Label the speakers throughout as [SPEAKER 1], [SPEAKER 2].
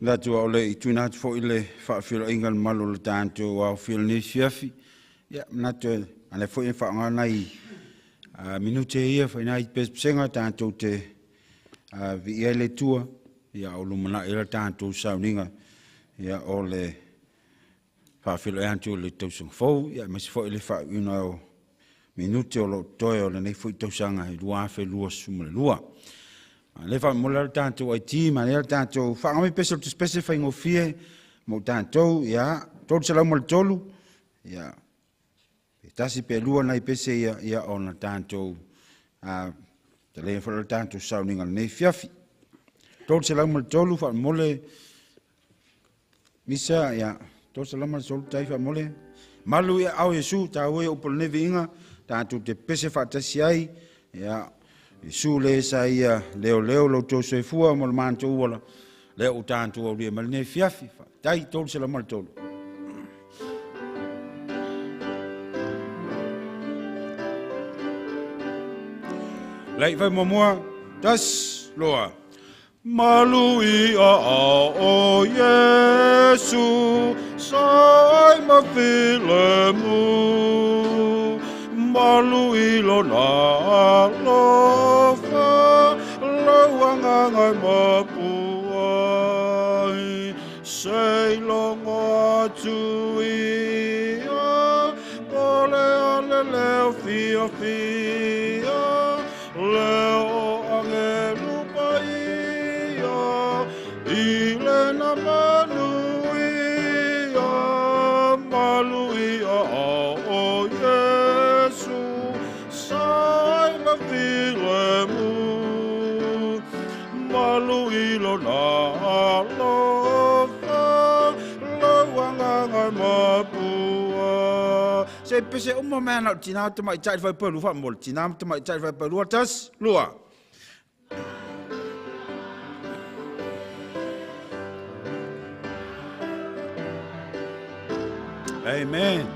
[SPEAKER 1] Manatu a o le i tuuina atu foi le faafeiloaiga i le mamalu o le tatou aofia i lenei afiafi, ia, manatu e ala foi e faaaoga nai minute ia e fai nai pesepesega tatou te viia ai le Atua, ia a o lumanai le tatou sauniga, ia, o le faafeiloai atu i le tausaga fou, ia aemaise foi le faaiuina o minute o lo o totoe o lenei foi tausaga e 2022. A o lea faamolemole lava le tatou IT, manaia le tatou faaaoga mai pese o le tusipese e faigofie mo tatou, ia, 303, ia, pe tasi pe lua nai pese ia, ia ona tatou tele foi le tatou sauniga i lenei afiafi. 303 faamolemole misa, ia, 303 tai faamolemole. Malu ia au Iesu, tāua ia upu o lenei viiga, tatou te pese faatasi ai, ia, Iesu le sa ia leoleo lo outou soifua ma lo matou ola, lea ua tatou aulia mai lenei afiafi. Faafetai, 303. Lei fai muamua, tasi, lua. Malu i aao o Iesu, sai ma filemu. Malu i lona alofa, lau agaga e mapu ai. Sei logo atu ia, po le ale leo fiafia, leo o angelu paia, i lena manuia, malu i aao o Iesu, sai ma filemu. Malu i lona alofa, lau agaga e mapua. Se pese uma mea na o tina te mai tai whai palu wha mo tina te mai tai whai palu tas lua. Amen.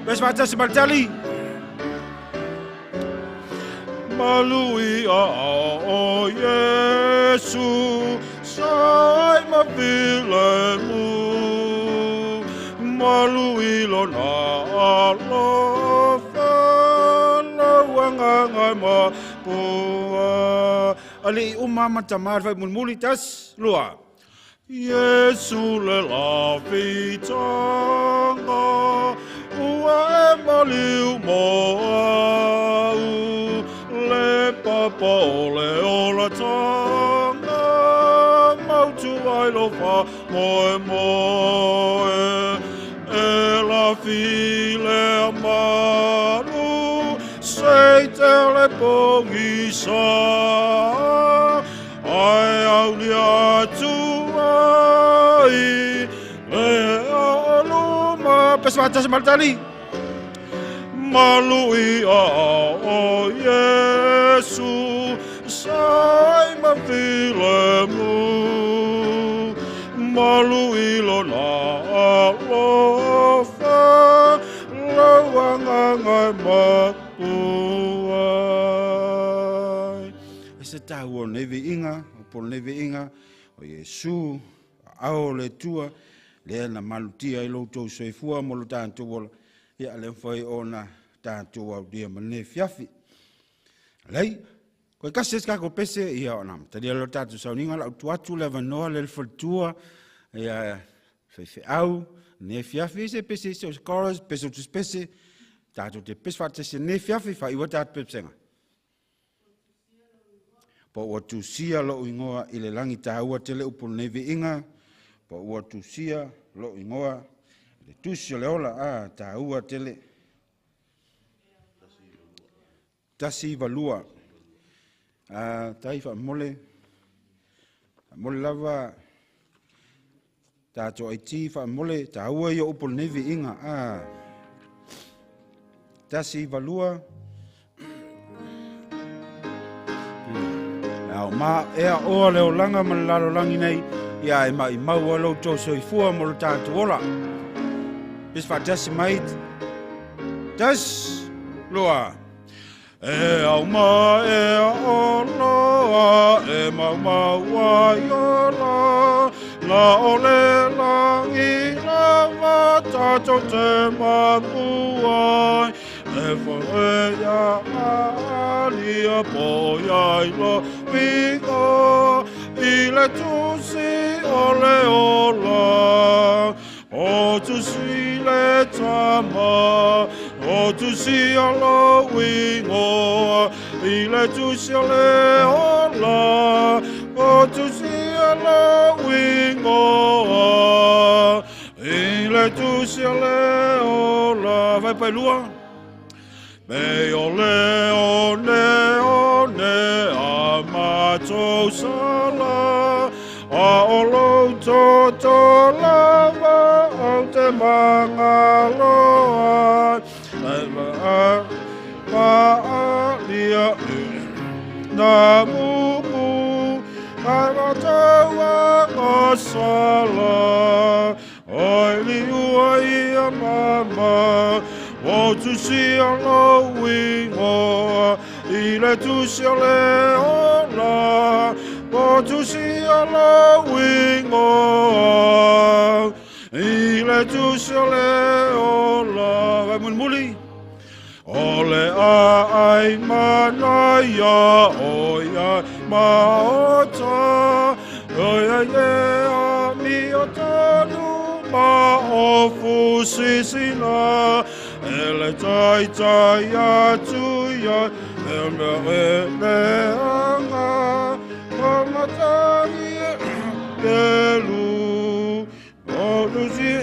[SPEAKER 1] Pese faatasi ma le tali. Malu i aao o Iesu, sai ma filemu. Malu i lona alofa, lau agaga e mapua. Alii uma ma tama le fai mulimuli, tasi, lua. Iesu le lafitaga, ua e maliu mo au, le papa o le olatanga, mautu ai lo fa moe moe. E la file a malu, sei te le pogisa, ai aulia atu ai, le aluma. Pese faatasi ma le tali. Malu i aao o Iesu, sai ma filemu. Malu i lona alofa, lau agaga e mapua ai. E se tāua o lenei viiga, o po o lenei viiga, o Iesu, aao o le Atua, lea na malutia ai lo outou soifua mo lo tatou ola, ia le mafai ona tatou aulia ma lenei afiafi. Lei, koe kasi esi kako pese, ia ona matalia lo tatou sauniga, lau tu atu le avanoa le faletua, ia faifeau, lenei afiafi, se pese se o se chorus, pese o tusipese, tatou te pese faatasi i lenei afiafi, faaiu ai tatou pesega. Po ua tusia lou igoa i le lagi tāua tele upu o lenei viiga, po ua tusia lou igoa i le tusi o le ola, a tāua tele. 192. A tai faamole, faamole lava tatou IT faamole, tāua ia upu o lenei viiga. A 192. Ao ma ea oa le olaga ma le lalolagi nei, ia e mai mau lo tou soifua mo lo tatou ola. Pis faatasi mai. 1, 2. E au ma e oloa, e mau mau ai ola, la o le langi lava tatou te mapu ai, e whae ia alia po ia i lo pingo, i le tusi o le ola, o tusi le tama, o tusi o lo wingo, i le tusi o le ola, o tusi o lo wingo, i le tusi o le ola. Vai pai lua. Me o le o ne o ne a matou sala, a o lo toto lava o te mangaloa, e ma alia na mumu, a mataua o sala, o liua ia mama, o tusi o lo wingo, i le tusi o le ola, o tusi o lo wingo, i le tusi o le ola. Vai muli muli. O le a ai manaia, o ia maota, o ia e a mi o tonu ma o fusisina, e le tai tai atu ia, e mea e le anga, o matangi e kelu, o tusi,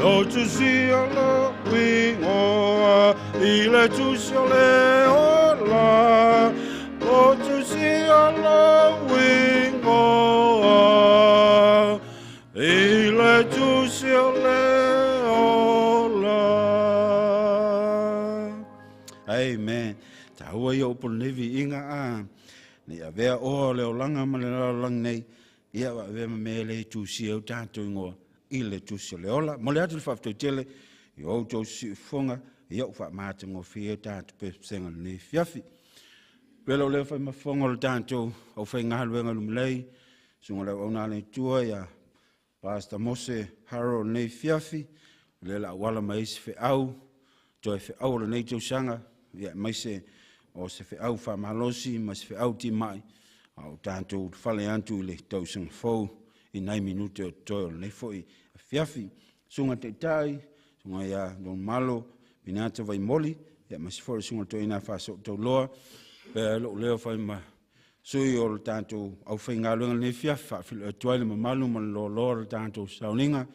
[SPEAKER 1] o tusi o lo wingoa, i le tusi o le ola, o tusi o lo wingoa, i le tusi o le ola. Amen. Tāua i o upolu nei viiga a, nei avea oa le olaga ma le lalolagi nei, ia wa avea ma mea le tusia o tātou ingoa, i le tusi o le ola. Mo le atu le faafetai tele, i o outou siufofoga, ia u faamatagofie tatou pesega lenei fiafi. Pela o lea fai mafofoga o le tatou au faigaluega lumalei, susuga le auauna a le Atua ia Pastor Mose Harold lenei fiafi, o lea la auala mai ai se feau, toe feau o lenei tausaga, ia aemaise o se feau faamalosi ma se feau timai, a o tatou fale atu i le tausaga fou i nai minute o totoe o lenei foi afiafi. Susuga Taitai, susuga ia Don Malo, Pinata Vaimoli, ia ma se foi susuga toeaina Faasootauloa, pea lou leo fai ma sui o le tatou aufaigaluega lenei fiafi, faafeiloai atu ai le mamalu ma le loaloa o le tatou sauniga,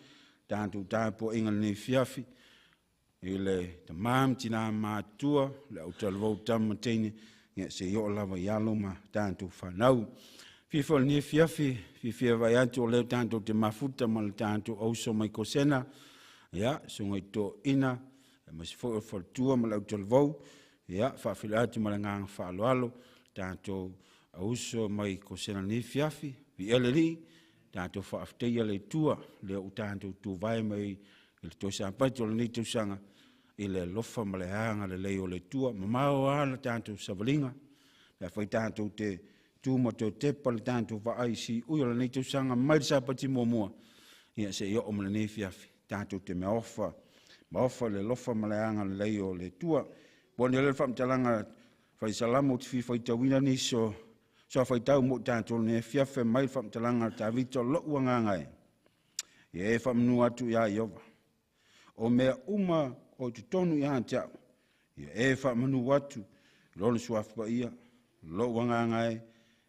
[SPEAKER 1] tatou tapuaiga lenei fiafi, i le tamā ma tinā matutua, le autalavou tama ma teine, ia se i oo lava i alo ma tatou fanau. Fiafia o lenei fiafi, fiafia vai atu o lea tatou te mafuta ma le tatou auso mai Kosena, ia, susuga i toeaina, aemaise foi o le faletua ma le autalavou, ia, faafeiloai atu ma le agaga faaaloalo, tatou auso mai Kosena lenei fiafi, viia le Alii, tatou faafetaia le Atua, lea ua tatou tuvae mai i le toe Sapati o lenei tausaga, i le alofa ma le agalelei o le Atua. Mamao lava le tatou savaliga, pe afai tatou te tu ma toe tepa le tatou vaai siui o lenei tausaga mai le Sapati muamua, ia se i oo ma lenei fiafi, tatou te maofa, maofa i le alofa ma le agalelei o le Atua. Ua ni o le faamatalaga fai salamo ou te fia faitauina nisi o so faitau mo tatou lenei afiafi mai le faamatalaga a Tavita, lou agaga e. Ia e faamanu atu ia Ieova, o mea uma o i totonu ia te au, ia e faamanu atu i lona suafa paia, lou agaga e.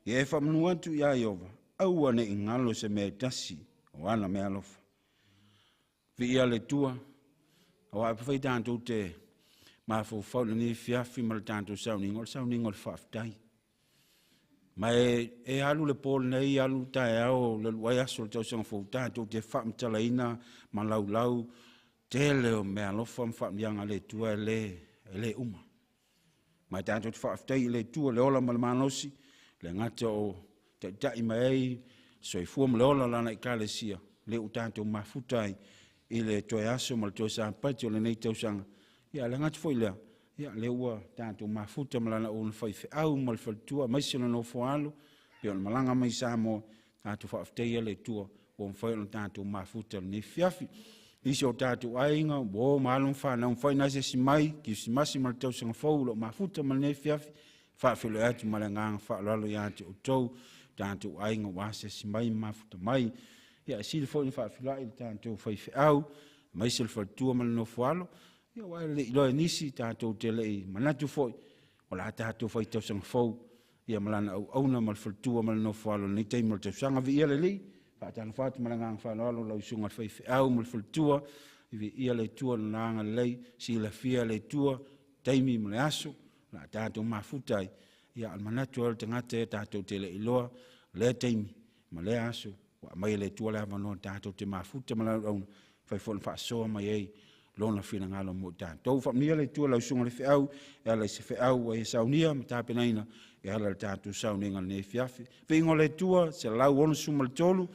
[SPEAKER 1] Ia e faamanu atu ia Ieova, aua ne i galo se mea e tasi o ana mea alofa. Viia le Atua, aua e fai tatou te mafaufau i lenei fiafi ma le tatou sauniga, o le sauniga o le faafetai. Ma e alu le po lenei, alu taeao le luai aso o le tausaga fou, tatou te faamatalaina ma laulau Tele o meaalofa ma faamanuiaga a le Atua e le uma. Ma e tatou te faafetai i le Atua le ola ma le malosi, le gata o taitai mai ai soifua ma le ola o lana Ekalesia, lea ua tatou mafuta ai i le toe aso ma le toe Sapati o lenei tausaga. Ia, a le gata foi i lea, ia lea ua tatou mafuta ma lana auauna faifeau ma le faletua aemaise le nofo a alo pei ona malaga mai Samoa. Tatou faafetaia le Atua ua mafai ona tatou mafuta i lenei afiafi. Nisi o tatou aiga, uo ma alo ma fanau ua mafai ona asiasi mai Kerisimasi ma le tausaga fou o lo o mafuta ma lenei afiafi, e faafeiloai atu ma le agaga faaaloalo ia te outou tatou aiga ua asiasi mai ma mafuta mai. Ia e sili foi ona faafeiloai le tatou faifeau aemaise le faletua ma le nofo-a-alo, ia aua e le i iloa e nisi, tatou te le i manatu foi o le a tatou fai tausaga fou ia ma lana auauna ma le faletua ma le nofo-a-alo i lenei taimi o le tausaga. Viia le Alii. Faatalofa atu ma le agaga faaaloalo i lau Susuga i le Faifeau ma le faletua, viia le Atua i Lona agalelei, silafia e le Atua taimi ma le aso o le a tatou mafuta ai. Ia, a o le manatu lava o le tagata e tatou te le i iloa lea taimi ma lea aso ua aumai e le Atua le avanoa tatou te mafuta ma le auauna, e mafai foi ona faasoa mai ai Lona finagalo mo i tatou. Faamanuia le Atua i lau Susuga i le Feau e ala i se feau ua e saunia ma tapenaina e ala i le tatou sauniga i lenei afiafi. Viiga o le Atua. 163,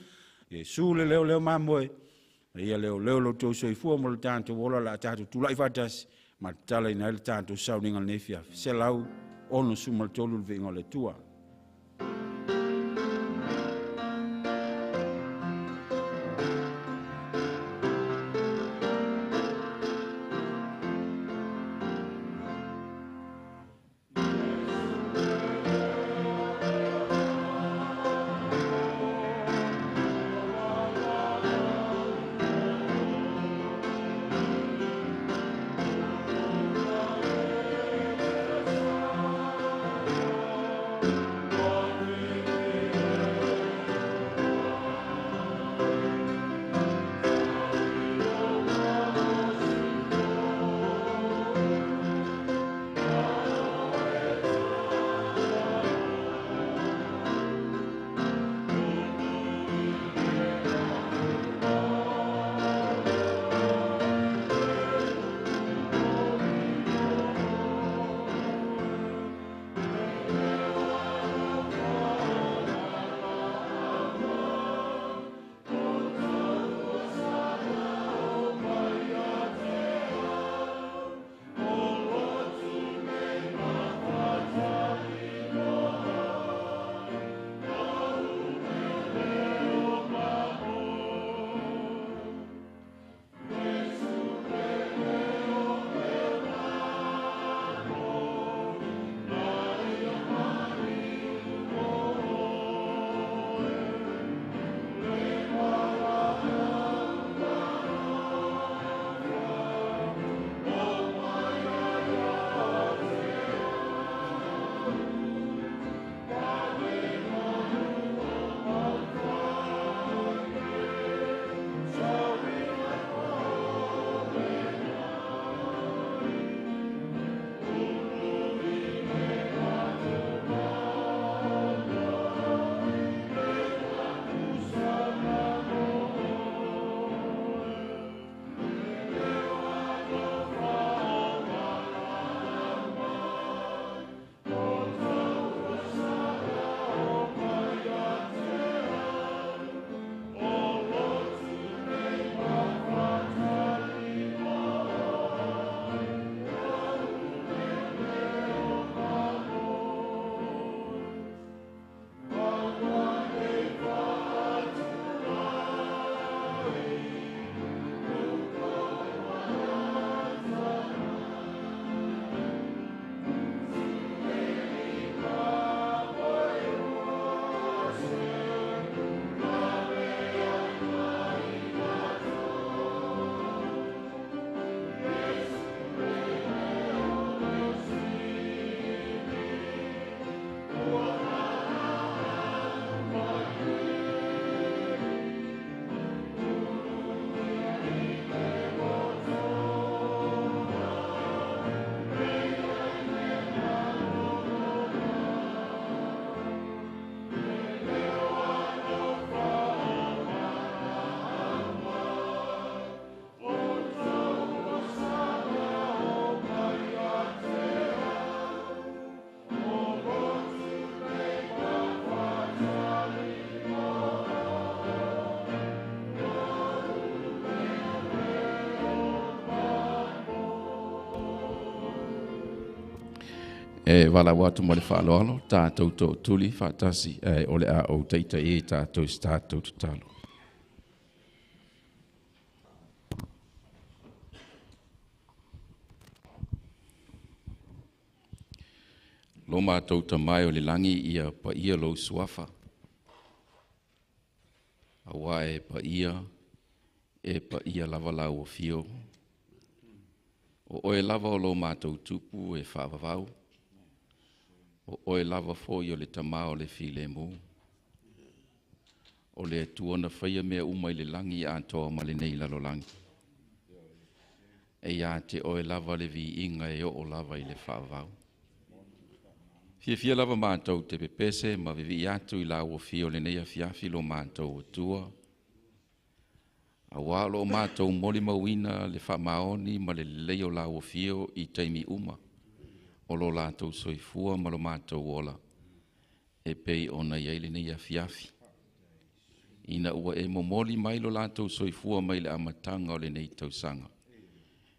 [SPEAKER 1] Iesu le leoleo mamoe, na ia leoleo lo outou soifua ma lo tatou ola. O le a tatou tulai faatasi ma tatalaina ai le tatou sauniga i lenei afiafi. 163, le Viiga o le Atua.
[SPEAKER 2] E valaau atu ma le faaaloalo, tatou tootuli faatasi, ae o le a ou taitaia i tatou i se tatou tatalo. Lo matou Tama e o le lagi, ia paia lou suafa. Aua e paia, e paia lava lau afio. O oe lava o lo matou tupu e faavavau. O oe lava foi o le Tama o le filemu. O le Atua na faia mea uma i le lagi atoa ma lenei lalolagi. E ia te oe lava le viiga e oo lava i le faavavau. Fiafia lava matou te pepese ma vivii atu i lau afio i lenei afiafi lo matou Atua. Aua o lo o matou molimauina le faamaoni ma le lelei o lau afio i taimi uma o lo latou soifua ma lo matou ola e pei ona i ai lenei afiafi. Ina ua e momoli mai lo latou soifua mai le amataga o lenei tausaga,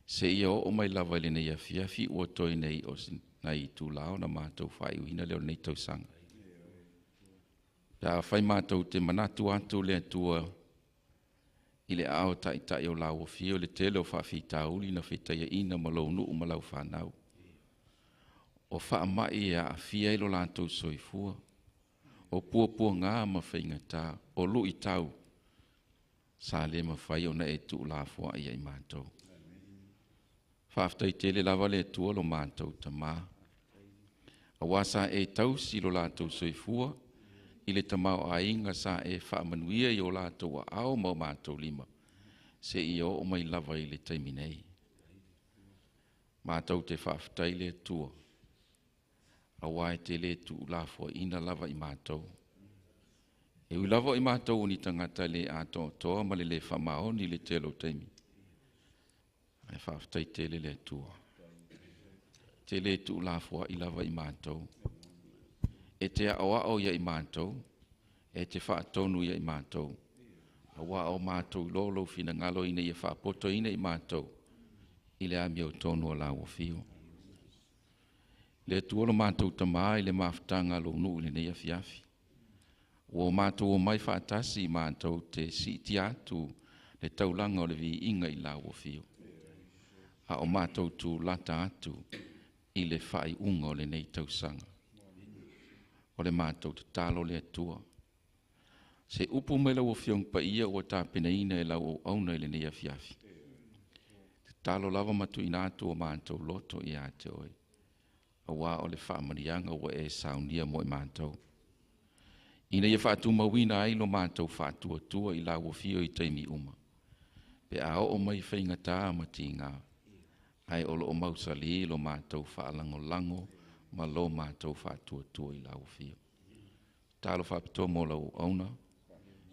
[SPEAKER 2] seia oo mai lava i lenei afiafi ua toe nei o nai itula ona matou faaiuina lea o lenei tausaga. Pe afai matou te manatu atu le Atua i le aao taitai o lau afio i le tele o faafitauli na fetaiaina ma lou nuu ma lau fanau, o faamai e aafia ai lo latou soifua, o puapuaga ma faigata, o luitau, sa le mafai ona e tuulafoai ia i matou. Faafetai tele lava le Atua lo matou Tama, aua sa e tausi lo latou soifua i le tamaoaiga sa e faamanuia i o latou aao ma o matou lima, seia oo mai lava i le taimi nei. Matou te faafetai le Atua, aua e te le tuulafoaiina lava i matou. E ui lava o i matou o ni tagata le atoatoa ma le le faamaoni i le tele o taimi, ae faafetai tele le Atua. Te le tuulafoai lava i matou. E te aoao ia i matou, e te faatonu ia i matou, aua o matou iloa lou finagalo ina ia faapotoina i matou i le amiotonu o lau afio. Le Atua lo matou Tama i le mafutaga a lou nuu i lenei afiafi, ua o matou omai faatasi matou te siitia atu le taulaga o le viiga i lau afio, a o matou tulata atu i le faaiuga o lenei tausaga. O le matou tatalo le Atua, se upu mai lau Afioga Paia ua tapenaina e lau auauna i lenei afiafi. Tatalo lava ma tuuina atu o matou loto ia te oe, aua o le faamanuiaga ua e saunia mo i matou, ina ia faatumauina ai lo matou faatuatua i lau afio i taimi uma, pe a oo mai faigata ma tiga, ae o lo o mausali lo matou faalagolago ma lo matou faatuatua i lau afio. Tatalo faapitoa mo lau auauna,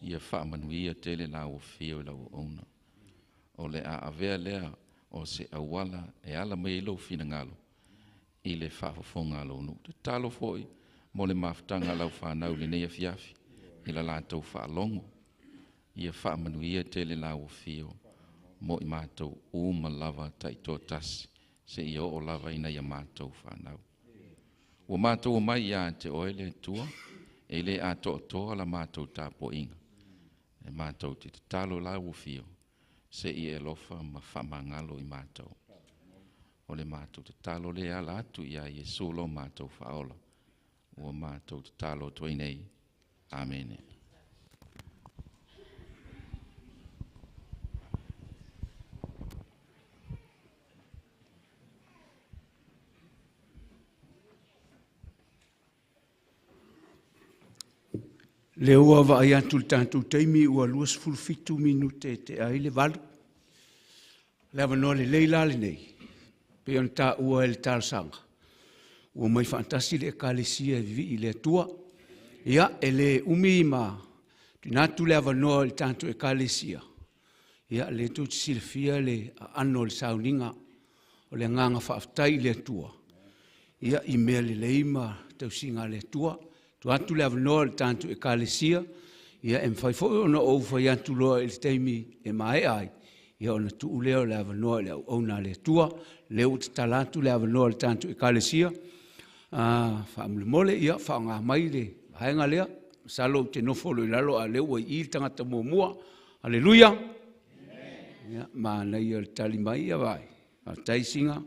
[SPEAKER 2] ia faamanuia tele lau afio i lau auauna. O le a avea lea o se auala e ala mai ai lou finagalo i le faafofoga a lou nuu. Tatalo foi mo le mafutaga a lau fanau i lenei afiafi i la latou faalogo, ia faamanuia tele lau afio mo i matou uma lava taitoatasi, seia oo lava ina ia matou fanau. Ua matou omai ia te oe le Atua, e le atoatoa la matou tapuaiga, e matou te tatalo lau afio, seia e alofa ma faamagalo i matou. O le matou tatalo lea e ala atu ia Iesu lo matou faaola, ua matou tatalo atu ai nei. Amene.
[SPEAKER 3] Lea ua vaai atu i le tatou taimi ua 27 minute e tea ai le 8. Le avanoa lelei la lenei, pei ona taua e le talosaga, ua omai faatasi le Ekalesia e vivii i le Atua. Ia, e le umi ma tuuina atu le avanoa i le tatou Ekalesia, ia, lea tou te silafia le aano o le sauniga, o le agaga faafetai i le Atua, ia, i mea lelei ma tausiga a le Atua. Tuu atu le avanoa i le tatou Ekalesia, ia e mafai foi ona ou fai atu loa i le taimi e maea ai, ia ona tuu lea o le avanoa i le auauna a le Atua. O lea ua tatala atu le avanoa i le tatou Ekalesia. Faamolemole, ia faaaoga mai le vaega lea. Masalo ou te nofo loa i lalo a o lea ua i i le tagata muamua. Haleluia! Ia, manaia le tali mai, ia vaai. Faafetai Siiga.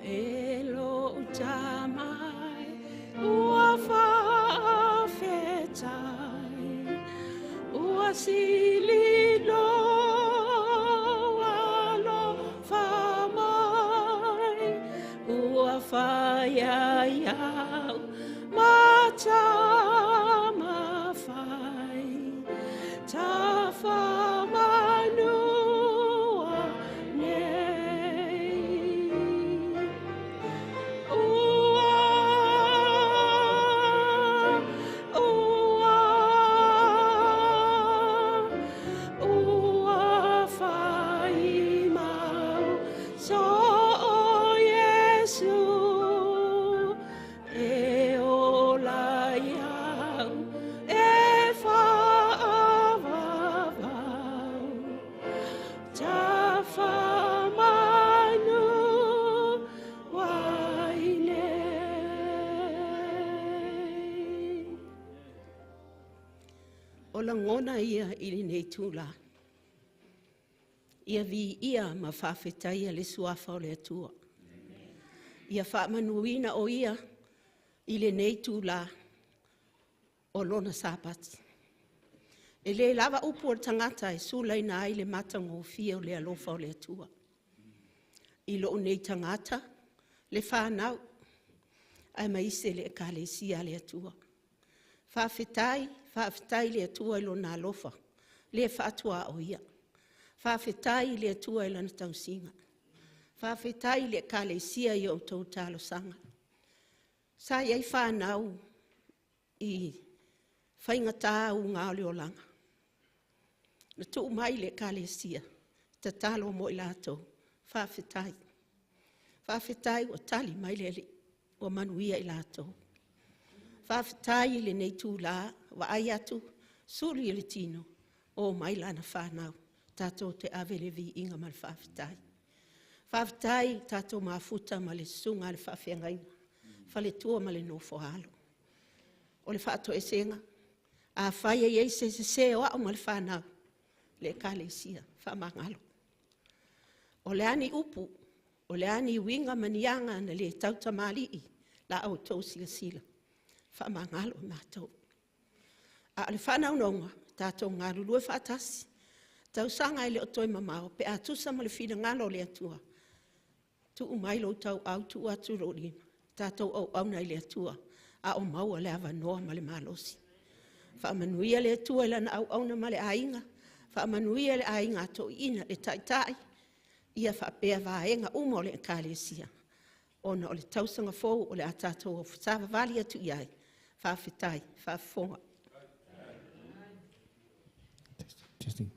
[SPEAKER 4] E lou tamai ua faafetai, ua sili lou alofa mai, ua fai ia ia'u ma tama fai, tafamanua nei. Ua, ua, ua fai mau so o Iesu, e ola ia'u e faavavau, tafamanua ai nei. O lagona ia i lenei tula, ia viia ma faafetaia le suafa o le Atua. Ia faamanuina o ia i lenei tula o lona Sapati. E le lava upu o le tagata e sulaina ai le matagofie o le alofa o le Atua. I lou nei tagata, le fanau, aemaise le Ekalesia a le Atua. Faafetai, faafetai i le Atua i lona alofa, le faatuaoia. Faafetai i le Atua i lana tausiga. Faafetai i le Ekalesia i a outou talosaga. Sa i ai fanau i faigata uga o le olaga. Na tuu mai i le Ekalesia, tatalo mo i latou. Faafetai. Faafetai ua tali mai le Alii, ua manuia i latou. Faafetai i lenei tula, vaai atu, suli i le tino, o mai lana fanau, tatou te ave le viiga ma le faafetai. Faafetai i tatou mafuta ma le susuga i le faafeagaiga, faletua ma le nofo-a-alo. O le faatoesega, afai e i ai se sese o au ma le fanau, le Ekalesia, faamagalo. O le a ni upu, o le a ni uiga ma ni aga na le tautamalii la outou silasila, faamagalo i matou. A o le faanaunaua, tatou galulue faatasi, tausaga e le o toe mamao pe a tusa ma le finagalo o le Atua, tuu mai lou tauau tuu atu lou lima, tatou auauna i le Atua a o maua le avanoa ma le malosi. Faamanuia le Atua i lana auauna ma le aiga, faamanuia le aiga toeaina, le taitai, ia faapea vaega uma o le Ekalesia, ona o le tausaga fou o le a tatou savavali atu i ai. Faafetai faafofoga.
[SPEAKER 5] Testing.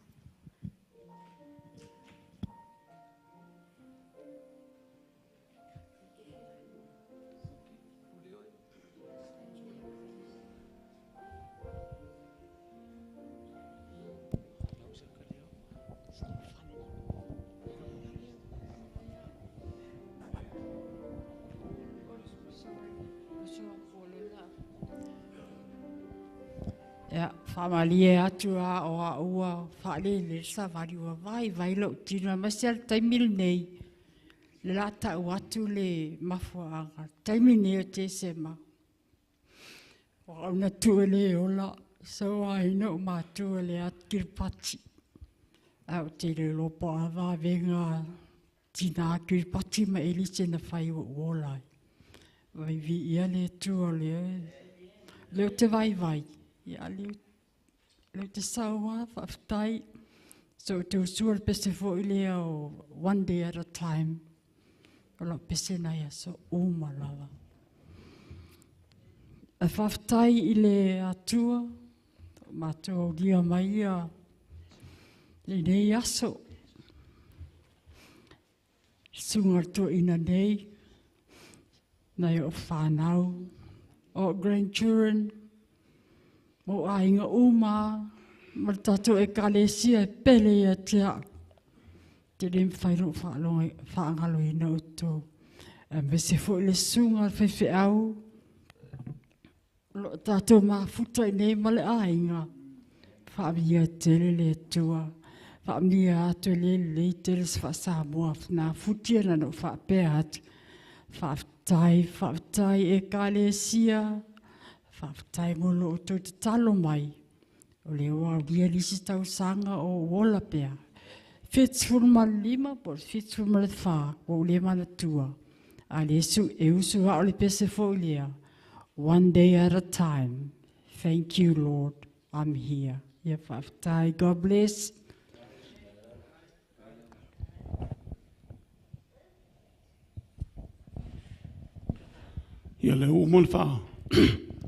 [SPEAKER 6] Ia, faamalie atu a o au ua faalele le savali ua vaivai lou tino aemaise lava le taimi lenei le la tau atu le mafuaaga. Taimi nei o Tesema, o au na tu e le ola, sauaina ou matua i le atu Kiripati. Ae ou te le iloa po o a vavega tina Kiripati ma Elise na fai ua ou ola ai. Vai viia le Atua o lea, lea ou te vaivai, ia lea ou te sau lava, faafetai. So ou te usua le pese foi lea o one day at a time. O lau pese na i aso uma lava. E faafetai i le Atua, ua matou aulia mai ia lenei aso. Susuga i le toeaina nei, nai o'u fanau, o'u grandchildren, ma o'u aiga uma ma le tatou ekalesia e pele ia te a'u. Te le mafai ona ou faagaloina outou. Aemaise foi le susuga i le faifeau o lo o tatou mafuta i inei ma le aiga. Faamanuia tele le Atua. Faamanuia atu e le lelei tele se faa-Samoa na futia na ou faapea atu. Faafetai, faafetai ekalesia, faafetai mo lo outou tatalo mai. O lea ua aulia le isi tausaga o ou ola pea. 75 po o le 74, ua ou le manatua. A le e usu a o le pese foi lea. One day at a time. Thank you, Lord. I'm here. Ia faafetai. God bless.
[SPEAKER 7] Ia le ua uma ona faa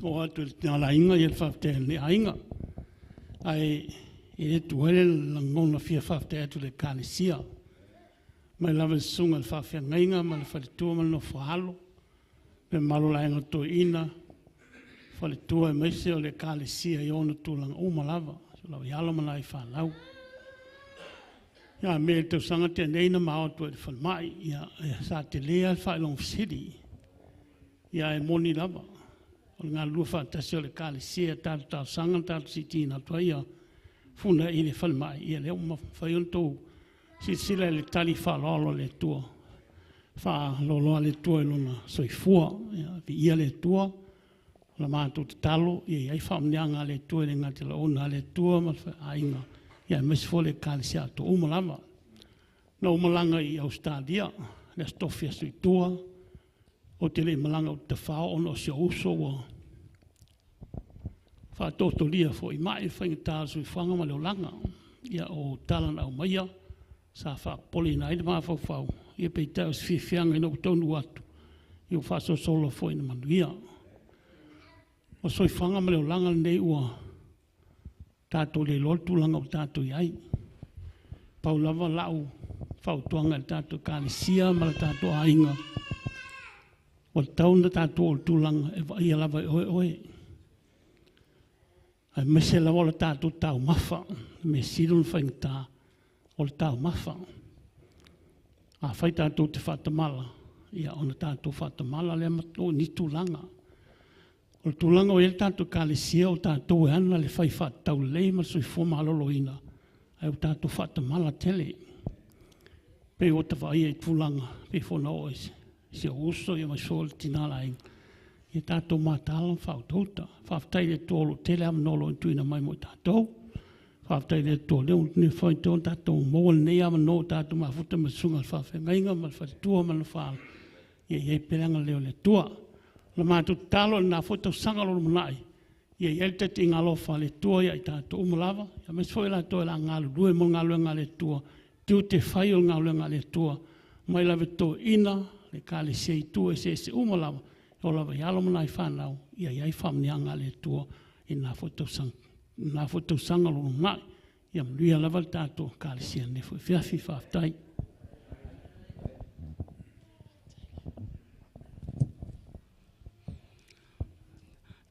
[SPEAKER 7] oo atu i le tina aiga ia le faafetai a lenei aiga. Ae e le tuua ai le lagona fia faafetai atu i le Ekalesia mai lava i le susuga i le faafeagaiga ma le faletua ma le nofo a alo, le mamalu o le aiga toeaina, faletua aemaise o le Ekalesia i ona tulaga uma lava, lau i alo ma nai fanau. Ia me i le tausaga na tea nei na ma o atu ai i le falemai, ia sa tele lava le faailoga fesili. Ia ae moni lava, o le galulue faatasi o le Ekalesia, tatou talosaga ma tatou siitiina atu ai funa i le falemai, ia lea ua mafai ona outou silasila i le tali faaaloalo a le Atua, faaloaloa le Atua i lona soifua. Ia viia le Atua. O la matou tatalo ia i ai faamanuiaga a le Atua e le gata i le auauna a le Atua ma le aiga, ia aemaise foi le Ekalesia atoa uma lava. Na ou malaga i Ausetalia i le Aso Tofi, aso i tua, ou te le i malaga ou te tafao ona o si ou uso ua faatootolia foi mai le faigata o le soifuaga ma le olaga. Ia o tala na aumaia sa faapopoleina ai le mafaufau, ia peitai o se fiafiaga ina ua taunuu atu, ia ua faasolosolo foi ina manuia. O le soifuaga ma le olaga lenei ua tatou le iloa le tulaga ua tatou i ai. Pau lava lau fautuaga i le tatou Ekalesia ma le tatou aiga, ua tatau ona tatou oo i le tulaga e vaaia lava e oe oe, aemaise lava o le tatou taumafa. O le mea sili ona faigata o le taumafa. Afai tatou te faatamala, ia ona tatou faatamala lea ma oo i ni tulaga. O le tulaga ua i ai le tatou Ekalesia, o tatou e ana le fai faataulelei ma le soifua maloloina, ae ua tatou faatamala tele. Pei ua ta vaaia i tulaga pei foi ona oo i si ou uso aemaise foi o le tina o le aiga, ia tatou mataala ma faautauta. Faafetai i le Atua o lo o tele avanoa o lo o tuuina mai mo i tatou. Faafetai i le Atua o lea ua mafai ona tatou maua lenei avanoa ua tatou mafuta ma le susuga i le faafeagaiga ma le faletua ma le nofo a alo, ia i ai pea le agalelei o le Atua. O le matou tatalo i lena foi tausaga o lo o lumanai, ia i ai le taitaiga alofa a le Atua ia i tatou uma lava, aemaise foi i latou o le a galulue mo le galuega a le Atua, tiute fai o le galuega a le Atua, mai lava i toeaiina, Ekalesia i itu eseese uma lava, e oo lava i alo ma nai fanau, ia i ai faamanuiaga a le Atua i lena foi tausaga o lo o lumanai. Ia manuia lava le tatou Ekalesia i lenei foi afiafi. Faafetai.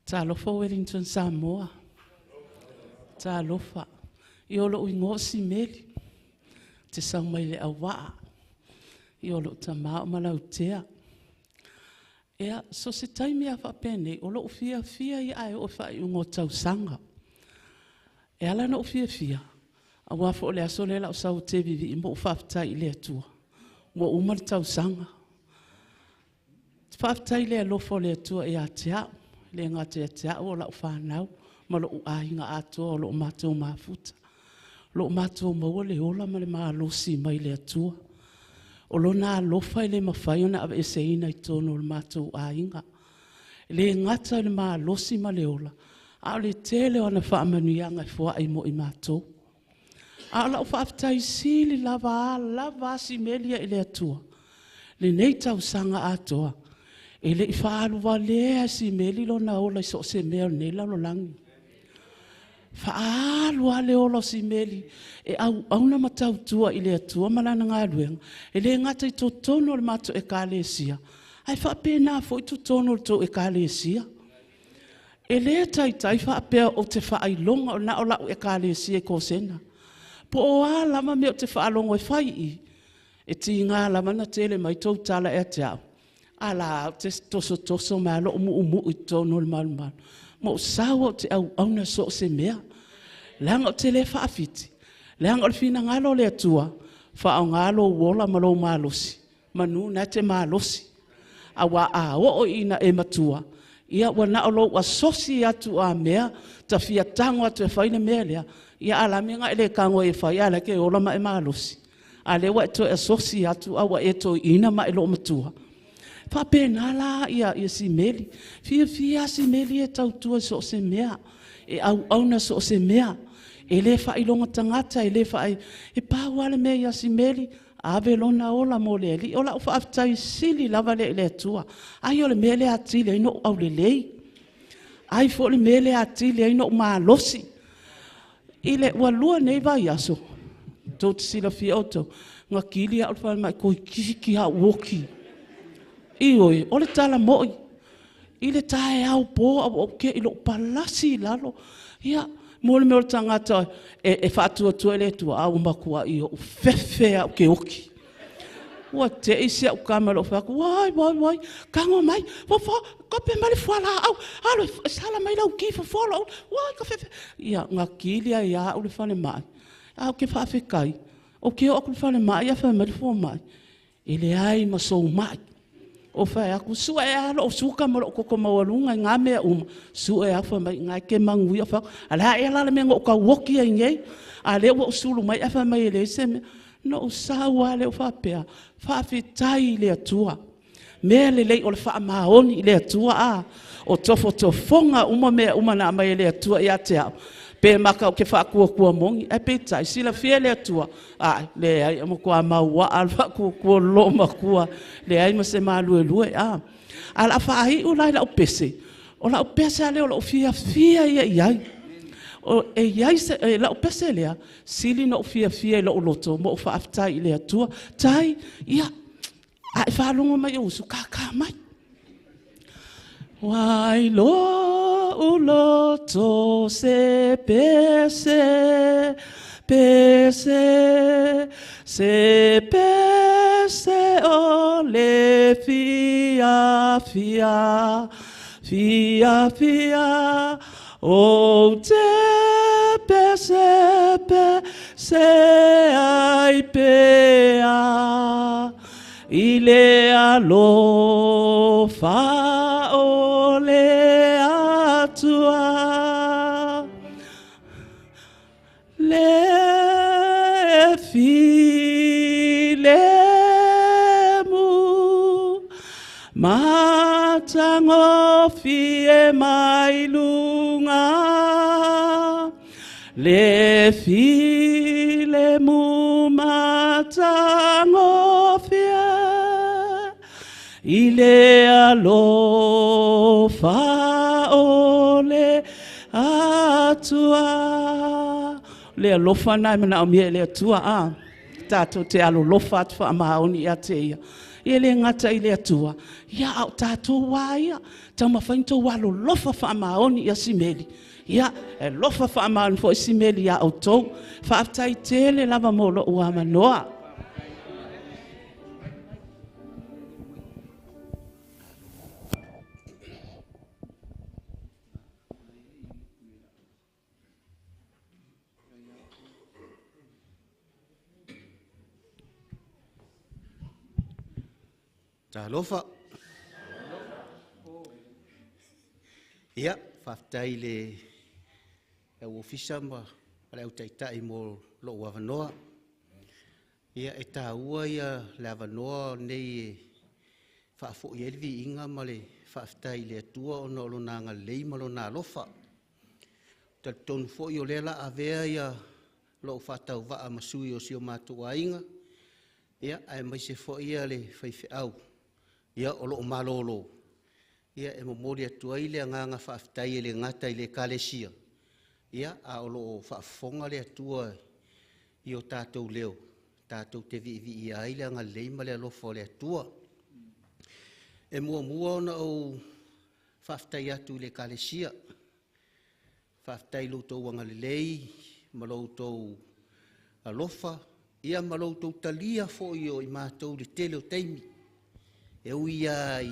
[SPEAKER 8] Talofa Wellington Samoa. Talofa. Ia o lou igoa o Simeli, ou te sau mai le Leauvaa. Ia o lou tama o Malautea. Ia, so o se taimi lava faapenei, o lou fiafia ia ae oo i le faaiuga o tausaga. E ala ona ou fiafia, aua foi o le aso lea o le a ou sau ou te vivii ma ou faafetai i le Atua ua uma le tausaga. Faafetai i le alofa o le Atua ia te au, e le gata ia te au a o lau fanau ma lou aiga atoa o lo o matou mafuta, o lo o matou maua le ola ma le malosi mai le Atua. O Lona alofa e le mafai ona aveeseina i totonu o le matou aiga. E le gata i le malosi ma le ola, a o le tele o ana faamanuiaga e foai mo i matou. A o lau faafetai sili lava a lava a Simeli ia i le Atua, lenei tausaga atoa, e le i faaaluvalea e Simeli lona ola i so o se mea o lenei lalolagi. Faaalu lava le ola o Simeli e auauna ma tautua i le Atua ma lana galuega, e le gata i totonu o le matou Ekalesia, ae faapena foi totonu o le tou Ekalesia. E le taitai faapea ou te faailoga na o lau Ekalesia i Kosena. Po o a lava mea ou te faalogo e fai i i, e tiga lava ona tele mai tou tala ia te au, a la e ou te tosotoso mai lava lou muumuu i totonu o le malumalu, ma ou sau lava ou te auauna i so o se mea. Leaga ou te le faafiti, leaga o le finagalo o le Atua, faaaoga lou ola ma lou malosi semeamanu o lena e te malosi. Aua a oo ina e matua, ia ua na o lou asosi atu a mea, ta fia tago atu e fai le mea lea, ia a o le a le mea na e le tago ai e fai a o la e te ola ma e malosi? A o lea ua e toe asosi atu a ua e toeaina ma e loomatua. E faapena la Simeli, e fiafia lava Simeli ia e tautua i so o se mea, e auauna i so o se mea, e le faailoga tagata, e le fai… E pau lava le mea ia Simeli, ave lona ola mo le Alii. O lau faafetai sili lava lea i le Atua, ai o le mea lea e atili ai ona ou aulelei, ai foi o le mea lea e atili ai ona ou malosi. Ua lua nei vaiaso, tou te silafia outou, na kili au i le falemai toeitiiti lava ou oti. Ioe, o le tala moni, i le taeao po ae ua ou te i ua ou palasi i lalo. Ia, mo le mea o le tagata e faatuatua i le Atua, ae ua matuai ou fefe lava ou te oti. Ua te i si au tama i lou fai atu, auai, auai, tago mai, fofo, tope mai le fualaau, alu e sala mai lau ki, fofoa lou ulu, oi ka fefe. Ia, na kili ai lava au i le falemai, ae ou te faafetai, ou te oo atu i le falemai ae fai mai le fomai, e leai ma sou mai. Ou fai atu, sue lava lou suka ma lou toto maualuga i na mea uma, sue atu fai mai o lena e te manuia. Ou fai atu, a o le a ea la le mea na ou tau oti ai nei, a o lea ua ou sulu mai ae fai mai e leai se mea. Ona ou sau lava lea ou faapea, faafetai i le Atua, mea lelei o le faamaoni i le Atua a, o tofotofoga uma mea uma na aumai e le Atua ia te au, pe mata ou te faatuatua moni, ae peitai, e silafia e le Atua, e leai, e matua maoa lava le faatuatua o le loomatua, leai ma se maluelue. Ae o le a faaiu la i lau pese, o lau pese lava lea o lou fiafia ia i ai. O lau pese lea, sili ona ou fiafia i lou loto ma ou faafetai i le Atua. Tai, ia, a e faalogo mai i ou uso, tata mai. Ua i lou loto se pese, pese, se pese o le fiafia, fiafia, ou te pese, pese ai pea i le alofa o le Atua. Le filemu matagofie mai luga, le filemu matagofie i le alofa o le Atua. Le alofa lena e manaomia e le Atua, a tatou te alolofa atu faamaoni ia te ia. E le gata i le Atua, ia a o tatou lava ia, taumafai ona outou alolofa faamaoni ia Simeli, ia e alofa faamaoni foi Simeli ia outou. Faafetai tele lava mo lou avanoa.
[SPEAKER 9] Talofa. Ia, faafetai i le au ofisa ma le au taitai mo lou avanoa. Ia, e taua ia le avanoa nei e faafoi ai le viiga ma le faafetai i le Atua ona o lona agalelei ma lona alofa. E talitonu foi o lea o le a avea ia lou faatauvaa ma sui o si o matou aiga, ia aemaise foi ia le faifeau ia o lo o malolo. Ia e momoli atu ai le agaga faafetai e le gata i le Ekalesia, ia a o lo o faafofoga le Atua i o tatou leo, tatou te viiviia ai le agalelei ma le alofa o le Atua. E muamua ona ou faafetai atu i le Ekalesia, faafetai i lo outou agalelei ma lo outou alofa, ia ma lo outou talia foi o i matou i le tele o taimi. E ui lava i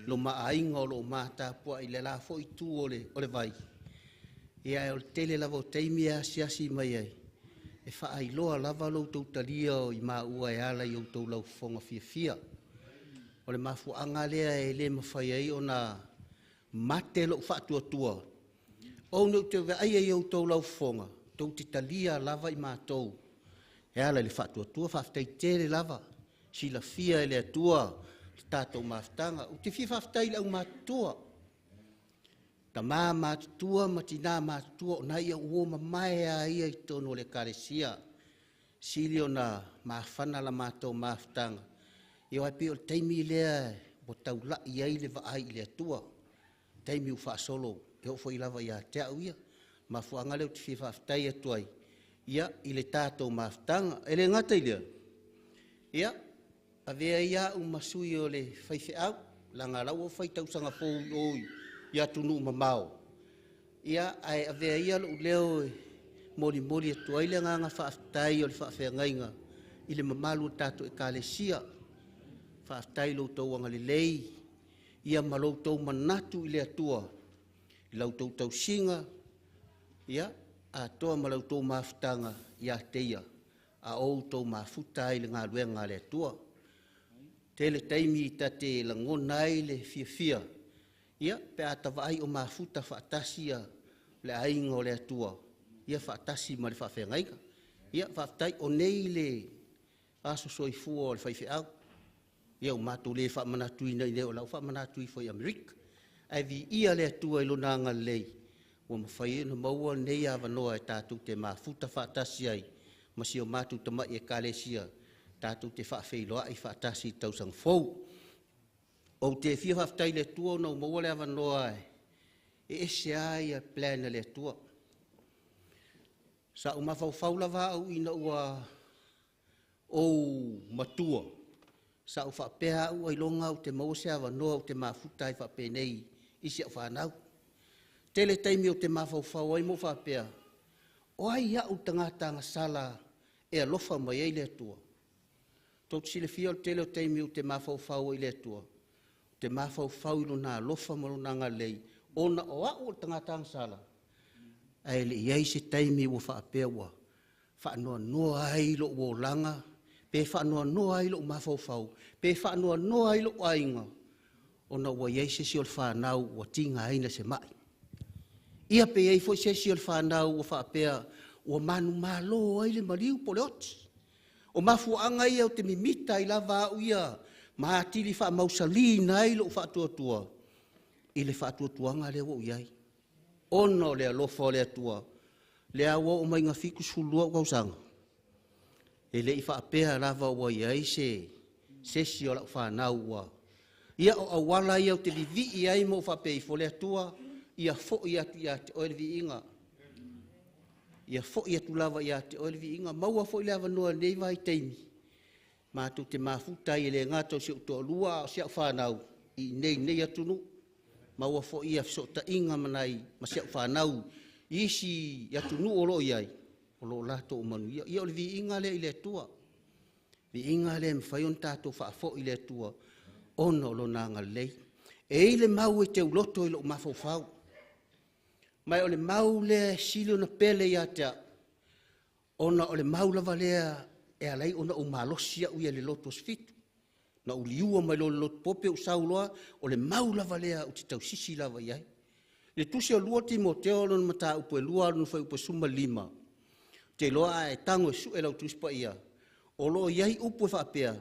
[SPEAKER 9] lo ma aiga o lo o ma tapuai i le la foi itu o le vai, ia ae o le tele lava o taimi e asiasi mai ai, e faailoa lava lo outou talia o i maua e ala i outou laufofoga fiafia. O le mafuaaga lea e le mafai ai ona mate lou faatuatua, ona ou te vaaia i outou laufofoga, tou te talia lava i matou e ala i le faatuatua. Faafetai tele lava, silafia e le Atua le tatou mafutaga. Ou te fia faafetai i le aumatutua, tama matutua ma tina matutua, o nai au uo mamae lava ia i totonu o le Ekalesia. Sili ona mafana la matou mafutaga, ia aua e pei o le taimi lea ua taulai ai le vaai i le Atua, taimi ua faasolo e oo foi lava ia te au ia. Mafuaaga lea ou te fia faafetai atu ai ia i le tatou mafutaga. E le gata i lea, ia, avea ia au ma sui o le faifeau, leaga o la ua fai tausaga fou i o i atunuu mamao, ia ae avea ia lou leo e molimoli atu ai le agaga faafetai o le faafeagaiga i le mamalu o le tatou Ekalesia. Faafetai i lo outou agalelei ia ma lo outou manatu i le Atua, i la outou tausiga, ia, atoa ma la outou mafutaga ia te Ia, a o outou mafuta ai i le galuega a le Atua. Tele taimi ta te lagona ai le fiafia, ia, pe a ta vaai o mafuta faatasi ia le aiga o le Atua, ia faatasi ma le faafeagaiga. Ia, faafetai, o nei le aso soifua o le faifeau. Ia ua matou le faamanatuina i inei o la ua faamanatu ifo i Amerika. Ae viia le Atua i Lona agalelei ua mafai ai ona maua lenei avanoa e tatou te mafuta faatasi ai ma si o matou tamai Ekalesia, tatou te faafeiloai faatasi i le tausaga fou. Ou te fia faafetai i le Atua ona ua maua le avanoa e ese lava ia plan a le Atua. Sa ou mafaufau lava au ina ua ou matua, sa ou faapea au ailoga ou te maua se avanoa ou te mafuta ai faapenei i si au fanau. Tele taimi ou te mafaufau ai ma ou faapea, o ai au le tagata agasala e alofa mai ai le Atua? Tou te silafia o le tele o taimi ou te mafaufau ai i le Atua, ou te mafaufau i Lona alofa ma Lona agalelei, ona o au o le tagata agasala, ae le i i ai se taimi ua faapea ua faanoanoa ai lou olaga, pe faanoanoa ai lou mafaufau, pe faanoanoa ai lou aiga, ona ua i ai se isi o le fanau ua tigaina i se mai. Ia pe i ai foi se isi o le fanau ua faapea ua manumalo ai le maliu po o le oti. O mafuaaga ia ou te mimita ai lava au ia ma atili faamausaliina ai lou faatuatua i le faatuatuaga lea ua ou i ai, ona o le alofa o le Atua, lea ua oo mai ina 72 ou tausaga, e le i faapea lava ua i ai se isi o lau fanau ua... Ia, o auala ia ou te vivii ai ma ou faapea ifo, le Atua, ia foi atu ia te oe le viiga. Ia foi atu lava ia te oe le viiga. Maua foi le avanoa i lenei vaitaimi, matou te mafuta ai e le gata o si ou toalua, a o si au fanau i inei i lenei atunuu. Maua foi ia fesootaiga ma nai ma si au fanau i isi atunuu o lo o i ai, o lo o latou manuia. Ia o le viiga lea i le Atua, viiga lea e mafai ona tatou faafoi i le Atua ona o Lona agalelei. E i ai le mau e teuloto i lou mafaufau, ma o le mau lea e sili ona pele ia te au, ona o le mau lava lea e ala ai ona ou malosi au ia i le lotu Aso Fitu. Na ou liua mai loa i le lotu Pope ou sau loa, o le mau lava lea ou te tausisi lava i ai. I le tusi o 2 Timoteo lona mataupu e 2 lona fuaiupu e 15, ou te iloa a e tago e sue lau Tusi Paia, o lo o i ai upu e faapea,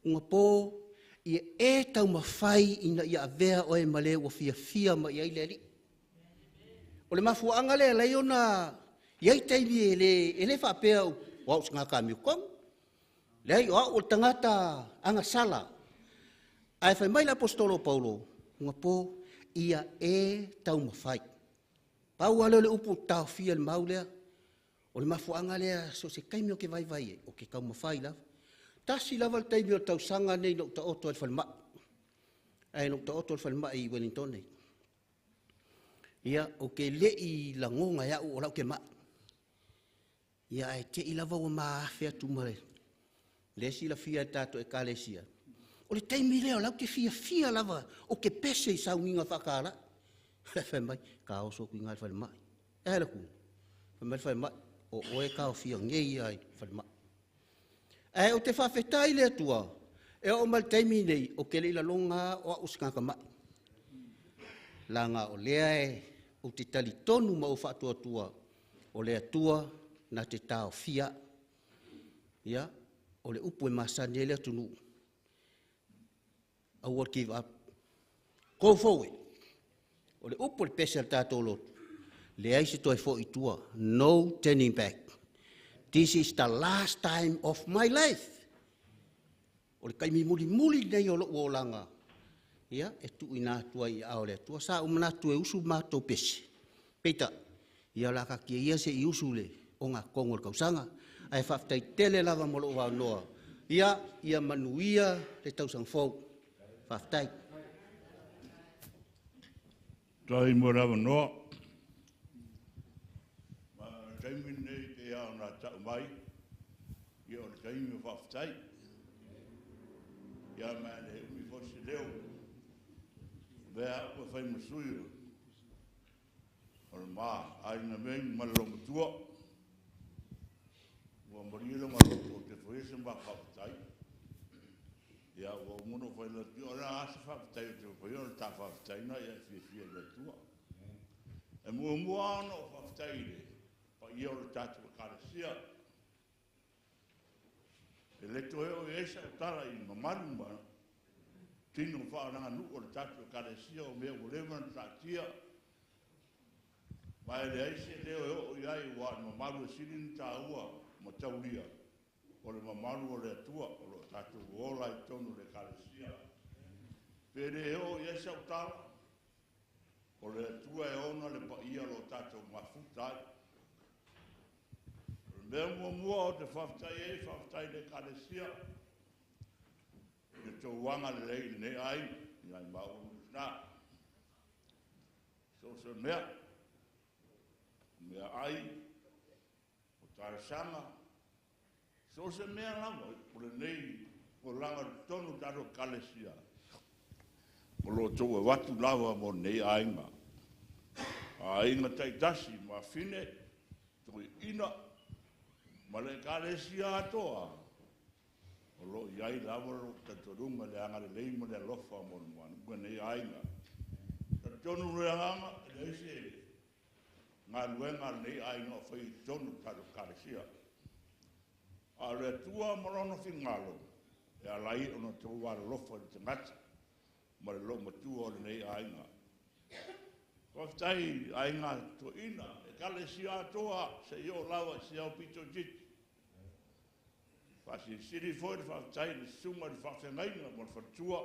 [SPEAKER 9] Ua po ia e taumafai ina ia avea oe ma le ua fiafia mai i ai le Alii. O le mafuaaga lea e ala ai ona I ai taimi e le, e le faapea o au o se tagata amiotonu. Leai, o au o le tagata agasala. Ae fai mai le Aposetolo o Paulo, ua po, ia e taumafai. Pau lava lea o le upu ou te taofia i le mau lea. O le mafuaaga lea, so o se taimi ou te vaivai ai, ou te taumafai lava. Tasi lava le taimi o le tausaga lenei na ou taoto ai i le falemai, ae na ou taoto i le falemai i Ueligitone. Ia, ou te le i lagona e au o lau te mai. Ia, ae te i lava ua ma afe atu ma le silafia e le tatou Ekalesia. O le taimi lea o la ou te fiafia lava, ou te pese i sauniga faatalai. Fai mai, ta oso atu i ina i le falemai. E a le atu? Fai mai le falemai, o oe e taofia nei lava i le falemai. Ae ou te faafetai i le Atua, e oo mai le taimi nei, ou te le i lalona o au o se tagata mai. Leaga o lea ou te talitonu ma ou faatuatua, o le Atua na te taofia. Ia, o le upu e masani ai le atunuu, aua le give up, go forward. O le upu o le pese a le tatou lotu, leai se toe foi i tua, no turning back. This is the last time of my life. O le taimi mulimuli lenei o lou olaga, ia, e tuuina atu ai i aao o le Atua. Sa ou manatu e usu matou pese, peitai, ia o le a taatia ia se i usu le ogatotonu o le tausaga. Ae faafetai tele lava mo lou avanoa. Ia, ia manuia le tausaga fou. Faafetai.
[SPEAKER 10] Faafetai mo le avanoa. Ma o le taimi lenei pei lava ona tau mai, ia o le taimi o faafetai. Ia ma e le umi foi se leo, o lea au e fai ma sui o le ma aiga mei ma le loomatua. Ua malie lona loto ou te faia se ma faafetai. Ia ua uma ona ou fai atu, o le a se faafetai ou te faia, o le ta faafetai lena ia e fiafia i le Atua. E muamua ona ou faafetai i le paia o le tatou Ekalesia. E le toe oo i ai sau tala i mamalu ma tino faaleaganuu o le tatou Ekalesia, o mea ua leva ona taatia, ma e leai se leo e oo i ai, aua o le mamalu e sili ona taua ma taulia, o le mamalu o le Atua o lo o tatou ola ai i totonu o le Ekalesia. Pe le oo i ai sau tala, o le Atua e ona le paia o lo o tatou mafuta ai. O le mea muamua ou te faafetai ai, faafetai i le Ekalesia i le tou agalelei i lenei aiga, ia maua ma le tina. So o se mea, o meaai, o talosaga, so o se mea lava o lenei olaga i totonu o le tatou Ekalesia, o lo o outou avatu lava mo lenei aiga. Aiga taitasi, mafine, toeaiina, ma le Ekalesia atoa, o lo o i ai lava lou talitonuga i le agalelei ma le alofa mo lenei aiga. E talitonu le agaga, e leai se galuega a lenei aiga o faia i totonu o le tatou Ekalesia. A o le Atua ma Lona finagalo e ala ai ona outou alolofa i le tagata ma le loomatua o lenei aiga. Faafetai i aiga toeaina, Ekalesia atoa seia oo lava i si ao pito itiiti. Faasilisili foi le faafetai i le susuga i le faafeagaiga ma le faletua,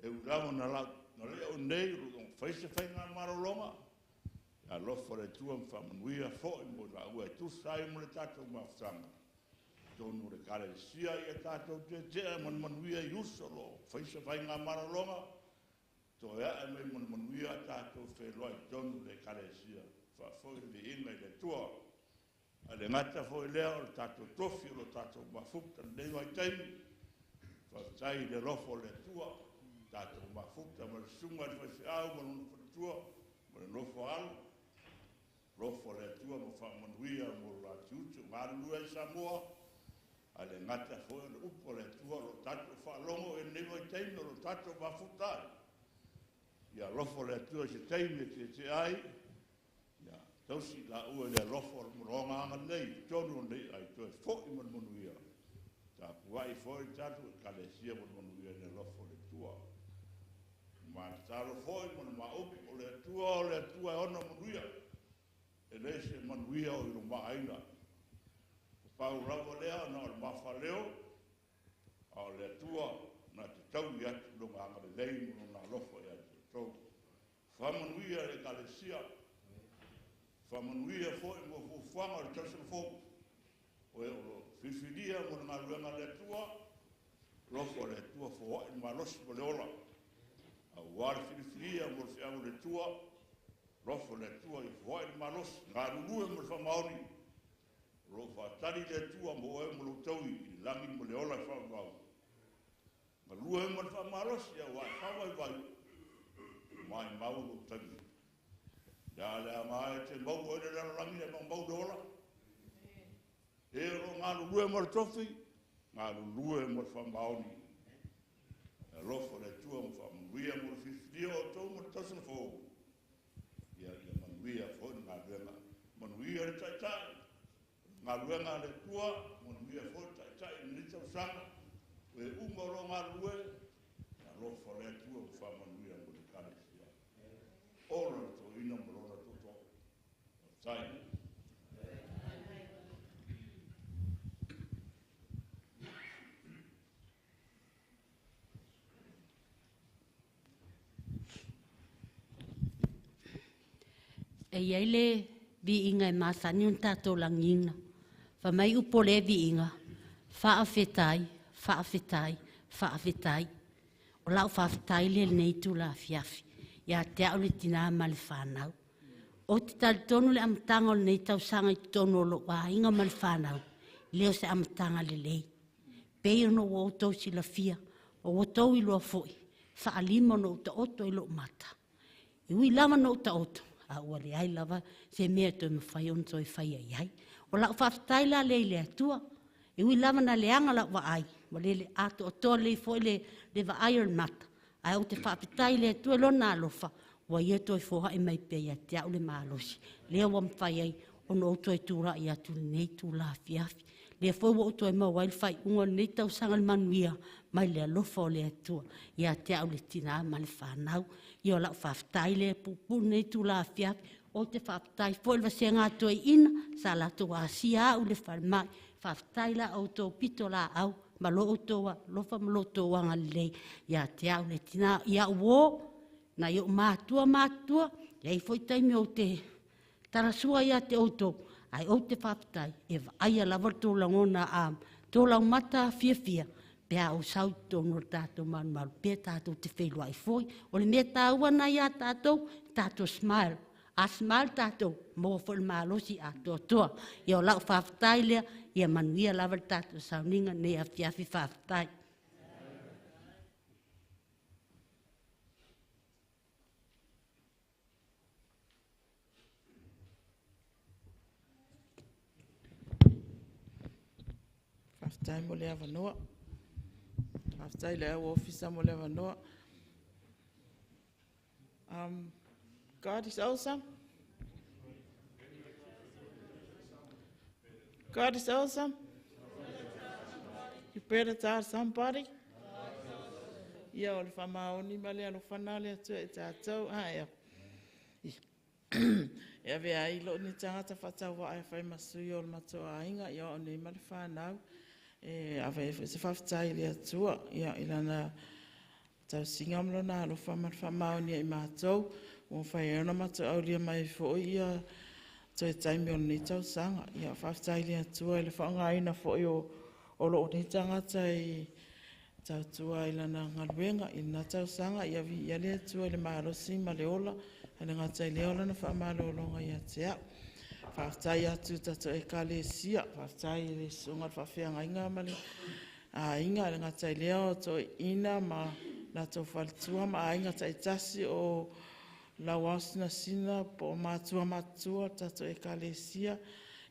[SPEAKER 10] e ui lava na le o i inei o fai se faigamalologa, ia alofa le Atua ma faamanuia foi mo i laua e tusa ai ma le tatou mafutaga i totonu o le Ekalesia. Ia tatou tietie ma le manuia i uso o lo o fai se faigamalologa, toe ae mai ma le manuia tatou feiloai i totonu o le Ekalesia, faafoi le viiga i le Atua. Ae le gata foi i lea o le tatou tofi o lo o tatou mafuta i lenei vaitaimi, faafetai i le alofa o le Atua, tatou mafuta ma le susuga i le faifeau ma lona faletua ma le nofo a alo, alofa o le Atua ma faamanuia mo le la tiute o galulue ai i Samoa. Ae le gata foi o le upu a le Atua o lo o tatou faalogo i lenei vaitaimi o lo o tatou mafuta ai. Ia alofa le Atua i se taimi e tietie ai, ia tausi i laua i le alofa o le agalelei i totonu o lenei ai, toe foi ma le manuia, tapuai foi le tatou Ekalesia ma le manuia i le alofa o le Atua. Ma tatalo foi ma le ma upu, o le Atua o le Atua e ono manuia. E le se manuia o i lo maaiga. O pau lava lea na o le mafaleo, a o le Atua na te taui atu lona agalelei ma lona alofa ia te outou. Faamanuia le Ekalesia, faamanuia foi mo fuafuaga o le tausaga fou. O e o lo o filifilia mo le galuega a le Atua, alofa o le Atua foai le malosi ma le ola. Aua le filifilia mo le feau a le Atua, alofa o le Atua ia foai le malosi, galulue mo le faamaoni. O lo o faatali le Atua mo oe ma lou taui i le lagi ma le ola e faavavau. Galue ma le faamalosi aua e faavaivai, maimau lou taimi. Le a le aoga e te maua ai le lalolagi ae maumau le ola. E o lo o galulue mo le tofi, galulue mo le faamaoni. E alofa le Atua ma faamanuia mo le filifilia o outou mo le tausaga fou. Ia manuia foi le galuega. Manuia le taitai, galuega a le Atua, manuia foi le taitai i lenei tausaga. O e uma o lo o galulue, e alofa le Atua ma faamanuia mo le Ekalesia. Ola le toeaina ma lona tootoo. Faafetai.
[SPEAKER 4] E iai le viiga e masani ona tatou lagiina. Fai mai upu o lea viiga, faafetai, faafetai, faafetai. O lau faafetai lea i lenei itula afiafi ia te au le tina ma le fanau. Ou te talitonu le amataga o lenei tausaga i totonu o lou aiga ma le fanau, e le o se amataga lelei. Pei ona ua outou silafia, ua outou iloa foi, faalima ona ou taoto i lou mata. E ui lava na ou taoto, a ua leai lava se mea e toe mafai ona toe faia i ai. O lau faafetai la lea i le Atua, e ui lava na leaga lau vaai, ua le atoatoa lelei foi le vaai o le mata, ae ou te faafetai i le Atua i lona alofa, ua ia toe foai mai pea ia te au le malosi. Lea ua mafai ai ona ou toe tulai atu i lenei itula afiafi. Lea foi ua ou toe maua ai le faaiuga o lenei tausaga le manuia mai le alofa o le Atua ia te au le tina ma le fanau. Ia o lau faafetai lea puupuu lenei itula afiafi. Ou te faafetai foi le vasega a toeaiina sa latou asia au i le falemai. Faafetai la outou pito laau ma lo outou alofa ma lo outou agalelei ia te au le tina. Ia uo, nai ou matua matutua, e i ai foi taimi ou te talasua ia te outou, ae ou te faafetai e vaaia lava le tou lagona a tou laumata fiafia pe a ou sau i totonu o le tatou malumalu pea tatou te feiloai foi. O le mea taua na ia tatou, tatou smile. A smile tatou, maua foi le malosi atoatoa. Ia o lau faafetai lea, ia manuia lava le tatou sauniga nei afiafi faafetai.
[SPEAKER 11] Faafetai mo le avanoa. Faafetai i le au ofisa mo le avanoa. God is awesome. God is awesome. You better tell somebody. Ia o le faamaoni ma le alofa na o le Atua e tatou. Ae e avea ai lou nei tagata faatauvaa e fai ma sui o le matou aiga, ia o au nei ma le fanau. E ave ai foi se faafetai i le Atua, ia, i lana tausiga ma lona alofa ma le faamaonia i matou, ua mafai ai ona matou aulia mai foi ia toe taimi o lenei tausaga. Ia, faafetai i le Atua i le faaaogaina foi o lou nei tagata e tautua i lana galuega i lena tausaga. Ia viia le Atua i le malosi ma le ola, e le gata i lea o lana faamalologa ia te au. Faafetai atu i tatou Ekalesia, faafetai i le susuga i le faafeagaiga ma le aiga, e le gata i lea o toeaiina ma latou faletua ma aiga taitasi o Lauao Sinasina po o matua matutua o le tatou Ekalesia,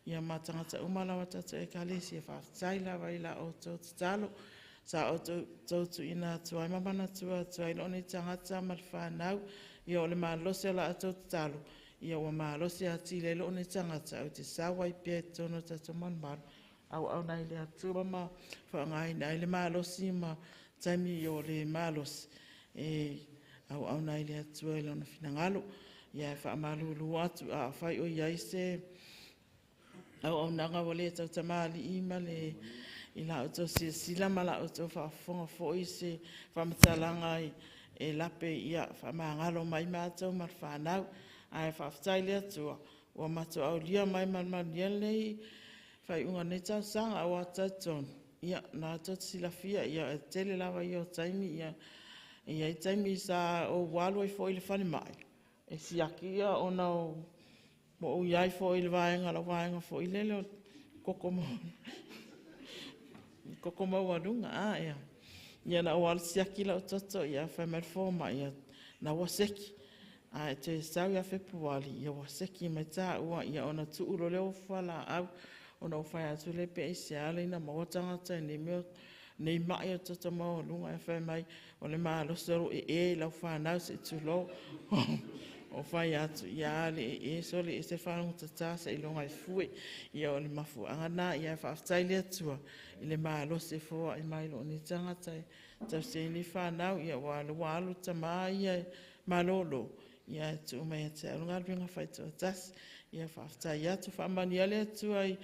[SPEAKER 11] ia ma tagata uma lava o le tatou Ekalesia. Faafetai lava i la outou tatalo sa outou tuuina atu ai ma manatua atu ai lou nei tagata ma le fanau. Ia o le malosi o la outou tatalo, ia ua malosi atili ai lou nei tagata ou te sau ai pea i totonu o le tatou malumalu, auauna ai i le Atua ma faaaogaina ai le malosi ma taimi o le malosi e auauna ai i le Atua i Lona finagalo. Ia e faamalulu atu afai o i ai se auaunaga ua le tautamalii ma le i la outou silasila ma la outou faafofoga foi se faamatalaga e lape, ia faamagalo mai matou ma le fanau. Ae faafetai i le Atua ua matou aulia mai ma le manuia lenei faaiuga o lenei tausaga. Aua e talitonu, o lena tou te silafia, o le tele lava ia o taimi, e i ai taimi sa ou alu ai foi i le falemai e siaki ona ua ou i ai foi i le vaega foi lele o le toto maualuga. Ia na ou alu siaki lou toto ae fai mai le fomai, o lena ua seki. Ae toe sau ia Fepuari ua seki mai taua, ia ona tuu loa lea o fualaau. Ona ou fai atu lea, pe aisea e ala ai ona maua tagata i nei mai o le toto maualuga, ae fai mai, o le malosi o lou ee i lau fanau se i tulou. Ou fai atu, ia a le ee, sole e ese le faalogotata seiloga e fue. Ia o le mafuaaga lena. Ae faafetai i le Atua i le malosi e foai mai i lou nei tagata e tausi ai nei fanau, aua o lea ua alu le tama ia e malolo, ae tuu mai ia te au le galuega faitoatasi. Ia faafetai atu. Faamanuia le Atua i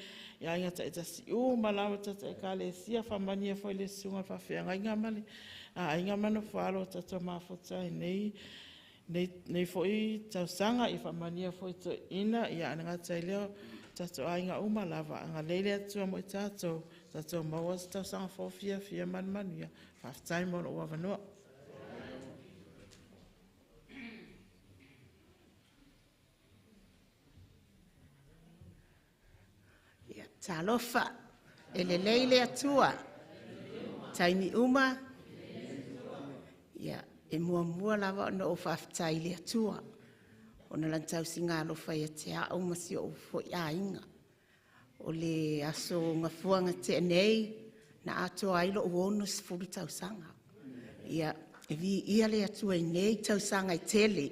[SPEAKER 11] aiga taitasi uma lava o tatou Ekalesia, faamanuia foi i le susuga i le faafeagaiga ma le aiga ma le nofo-a-alo ua tatou mafuta ai i lenei foi tausaga. Ia faamanuia foi i toeaiina, ae le gata i lea o tatou aiga uma lava. Agalelei le Atua mo i tatou, tatou maua se tausaga fou fiafia ma le manuia. Faafetai mo lou avanoa.
[SPEAKER 4] Talofa, e lelei le Atua i taimi uma. Ia, e muamua lava ona ou faafetai i le Atua ona o lana tausiga alofa ia te au ma si ou foi aiga. O le aso Gafua na tea nei na atoa ai lou 60 tausaga. Ia, e viia le Atua i nei tausaga e tele,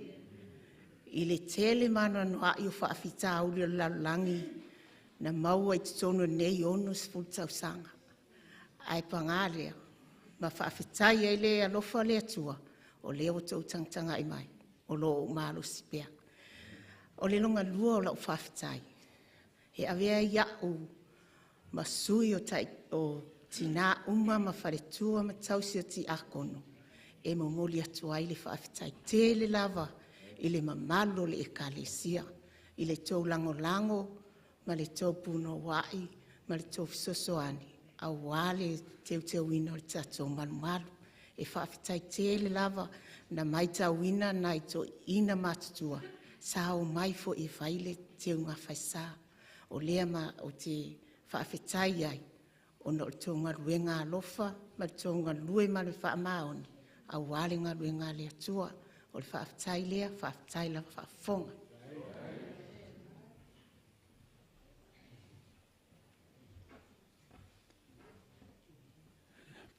[SPEAKER 4] i le tele ma anoanoai o faafitauli o le lalolagi na maua i totonu o lenei 60 tausaga. Ae paga lea, ma faafetai ai le alofa o le Atua o lea ua outou tagatagai mai o lo o ou malosi pea. O le lona lua o lau faafetai, e avea ai au ma sui o tina uma ma faletua ma tausi o tiakono e momoli atu ai le faafetai tele lava i le mamalu o le Ekalesia i le tou lagolago ma le tou punouai ma le tou fesoasoani aua le teuteuina o le tatou malumalu. E faafetai tele lava. Na matauina nai toeaiina matutua sa omai foi e fai le teuga faisa. O lea ou te faafetai ai ona o le tou galuega alofa ma le tou galue ma le faamaoni aua le galuega a le Atua. O le faafetai lea, faafetai lava faafofoga.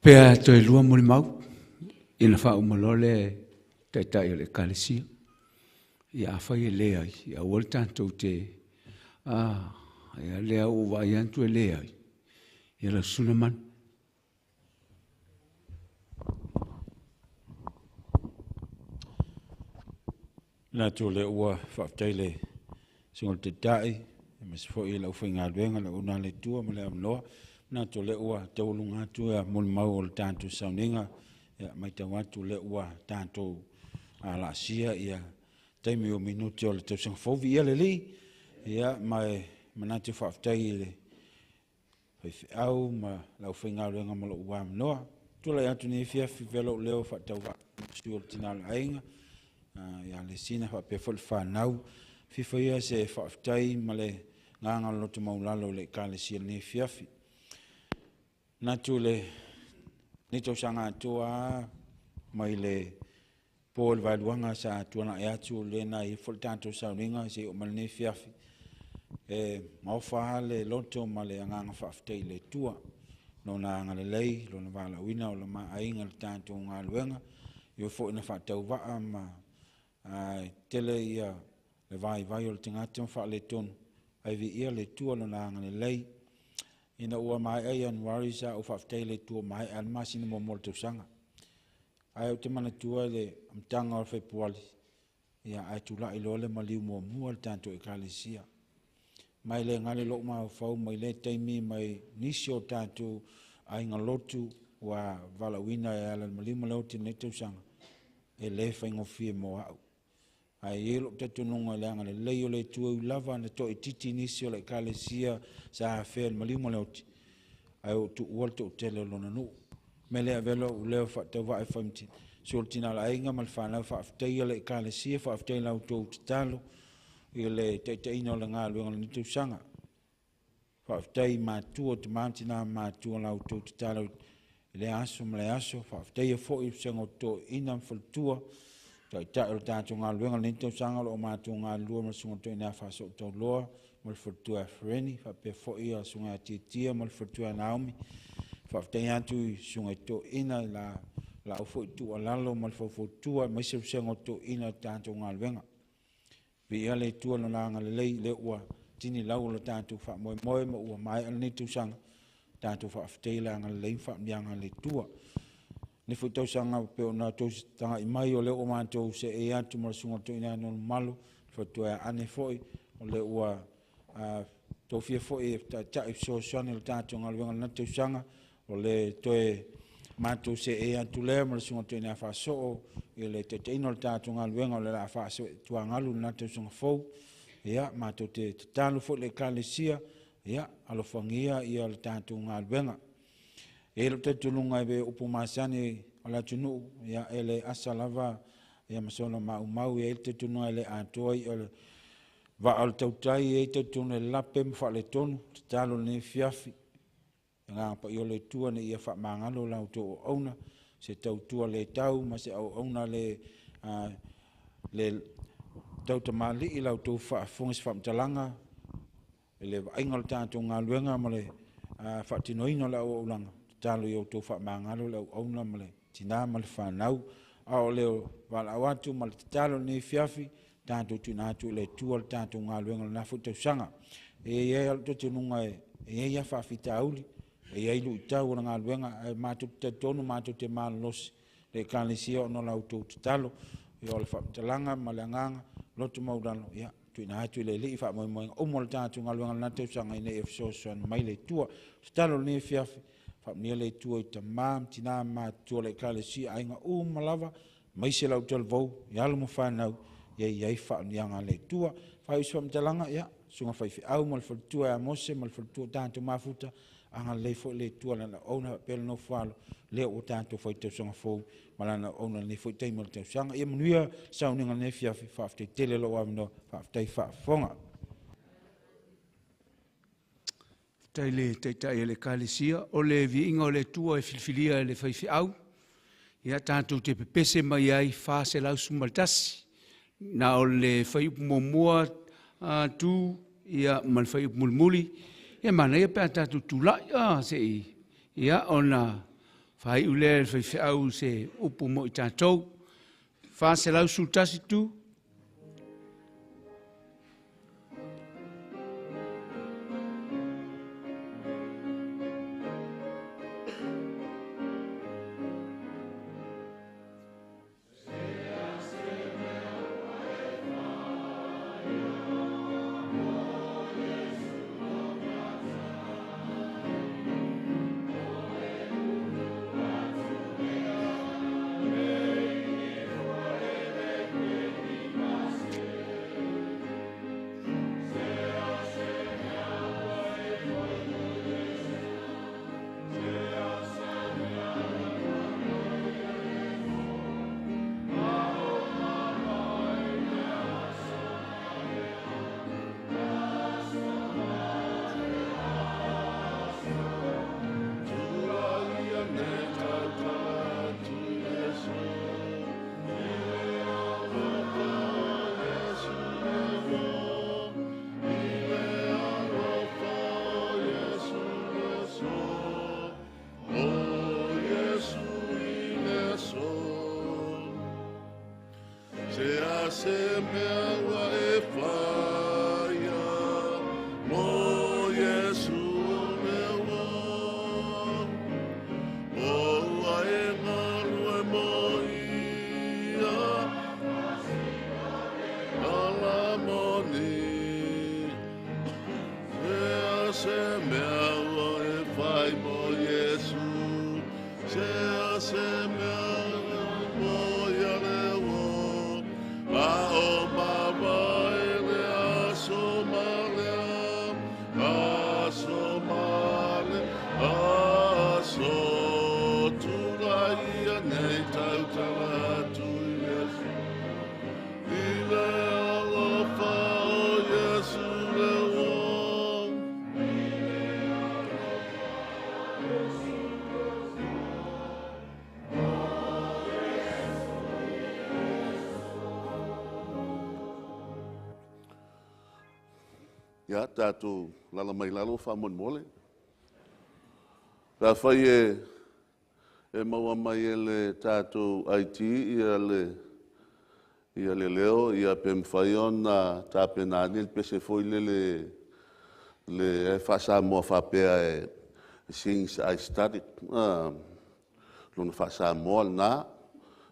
[SPEAKER 3] Pe toe lua molimau, ina faauma loa le taitai o le ekalesia. Ia afai e leai, ia aua le tatou te ia lea ua vaai atu e leai, ia lau Susuga Manu.
[SPEAKER 1] Manatu o lea ua faafetai le susuga i le Taitai, aemaise foi le aufaigaluega, le auauna a le Atua mo le avanoa. Manatu o lea ua taualuga atu molimau o le tatou sauniga. Ia, matau atu o lea ua tatou laasia taimi o minute o le tausaga fou. Viia le Alii. Ia, ma e manatu e faafetai i le faifeau ma le aufaigaluega mo lou avanoa. Tulai atu i lenei afiafi e avea lou leo faatauvaa ma sui o le Tina o le Aiga ia Alesina faapea foi le fanau. E fia faia se faafetai ma le agaga o le loto maualalo i le Ekalesia i lenei afiafi. Manatu i lenei tausaga atoa lava mai le po i le vaeluaga sa tuanai atu lea na i ai foi le tatou sauniga seia oo mai lenei afiafi, e maofa lava le loto ma le agaga faafetai i le Atua i Lona agalelei, Lona valaauina o le ma aiga i le tatou galuega, e ui foi ina faatauvaa ma tele le vaivai o le tagata ma faaletonu, ae viia le Atua i Lona agalelei. Ina ua maea Ianuari sa ou faafetai i le Atua ua maea le masina muamua o le tausaga. Ae ou te manatua le amataga o Fepuari, Ia, ae tulai loa le maliu muamua i le tatou Ekalesia. Ma e le galo i lou mafaufau mai lea taimi mai nisi o tatou aiga lotu ua valaauina e ala i le maliu ma le oti i lenei tausaga, e le faigofie mo au. Ae i ai lou talitonuga i le agalelei o le Atua, e ui lava ina toaitiiti nisi o le Ekalesia sa afea i le maliu ma le oti, ae ua tuua le toatele o lona nuu. O le mea lea e avea lou leo faatauvaa e fai ma sui o le tina o le aiga ma le fanau, faafetaia le Ekalesia, faafetai i la outou tatalo i le taitaiina o le galuega o lenei tausaga. Faafetai i matua, tama ma tina matua, la outou tatalo i lea aso ma le aso. Faafetaia foi le vasega o toeaiina ma faletua, taitai o le tatou galuega lenei tausaga o lo o matou galulue ma le susuga i le toeaina Faasootauloa ma le faletua ia Fereni, faapea foi le susuga ia Tiatia ma le faletua ia Naomi. Faafetai atu i susuga i toeaiina i la lau foi tuualalo ma le faufautua, aemaise le vasega o toeaiina i le tatou galuega. Viia le Atua i Lona agalelei, lea ua tini lau o le tatou faamoemoe ma ua maea lenei tausaga, tatou faafetaia le agalelei ma faamanuiaga a le Atua. Lenei foi tausaga pei ona outou tagai mai, o lea ua matou seei atu ma le susuga i le toeaina Nonumalo, faletua ia Ane foi, o lea ua tofia foi e taitai fesoasoani o le tatou galuega i lena tausaga. O le toe matou seei atu lea ma le susuga i le toeaina Faasoo i le taitaiina o le tatou galuega o le a faatuagalu i lena tausaga fou. Ia, matou te tatalo foi i le Ekalesia, ia, alofagia le tatou galuega. E i ai lou talitonuga e pei o upu masani o le atunuu, ia, e le asa lava ia ma sona maumau. E i ai le talitonuga e le atoa ia o le vaa o le tautai, e i ai le talitonuga e lape ma faaletonu. Tatalo i lenei afiafi, agaga paia o le Atua ina ia faamagalo la outou auauna, se tautua le tau ma se auauna le tautamalii la outou faafofoga i se faamatalaga i le vaaiga o le tatou galuega ma le faatinoina o le auaunaga. Tatalo ia outou faamagalo le auauna ma le tina ma le fanau. A o le valaau atu ma le tatalo i lenei afiafi, tatou tuuina atu i le Atua le tatou galuega i lena foi tausaga. E i ai lou talitonuga e i ai lava faafitauli, e i ai luitau o le galuega, ae matou te talitonu matou te malolosi le Ekalesia ona o la outou tatalo. Ia, o le faamatalaga ma le agaga loto maualalo, ia, tuuina atu i le Alii faamoemoega uma o le tatou galuega i lena tausaga ina ia fesoasoani mai le Atua. Tatalo i lenei afiafi, faamanuia le Atua i tama ma tina matutua o le Ekalesia, aiga uma lava, aemaise lau talavou i alo ma fanau, ia i ai faamanuiaga a le Atua. Faaiu se faamatalaga, ia, susuga faifeau ma le faletua ia Mose ma le faletua tatou mafuta, agalelei foi le Atua i lana auauna faapea le nofo alo, lea ua tatou fai tausaga fou ma lana auauna i lenei foi taimi o le tausaga. Ia manuia sauniga i lenei afiafi, faafetai tele lou avanoa, faafetai faafofoga.
[SPEAKER 3] Faafetai i le Taitai o le Ekalesia. O le viiga o le Atua e filifilia e le faifeau, ia tatou te pepese mai ai 411. Na o le fuaiupu muamua tu ia, ma le fuaiupu mulimuli. Ia manaia pe a tatou tulai se i, ia, ona faaiu lea e le faifeau se upu mo i tatou. 411 tu.
[SPEAKER 10] Se mea ua e whaia, mo Iesu o mea ua. O ua e ngalu e mo ia.
[SPEAKER 12] lani. Sea se mea ua e fai mo Iesu, sea se mea mo ia le ua, a o mavae le aso ma lea, aso ma le aso, tula ia nei tautala atu i Iesu. I le alofa o Iesu le ua.
[SPEAKER 13] Ia, tatou lala mai lalo faamolemole. Pe afai e e maua mai e le tatou IT ia le ia le leo, ia pe mafai ona tapena ane le pese foi lele le faa-Samoa faapea e “Since I Started”, lona faa-Samoa lena.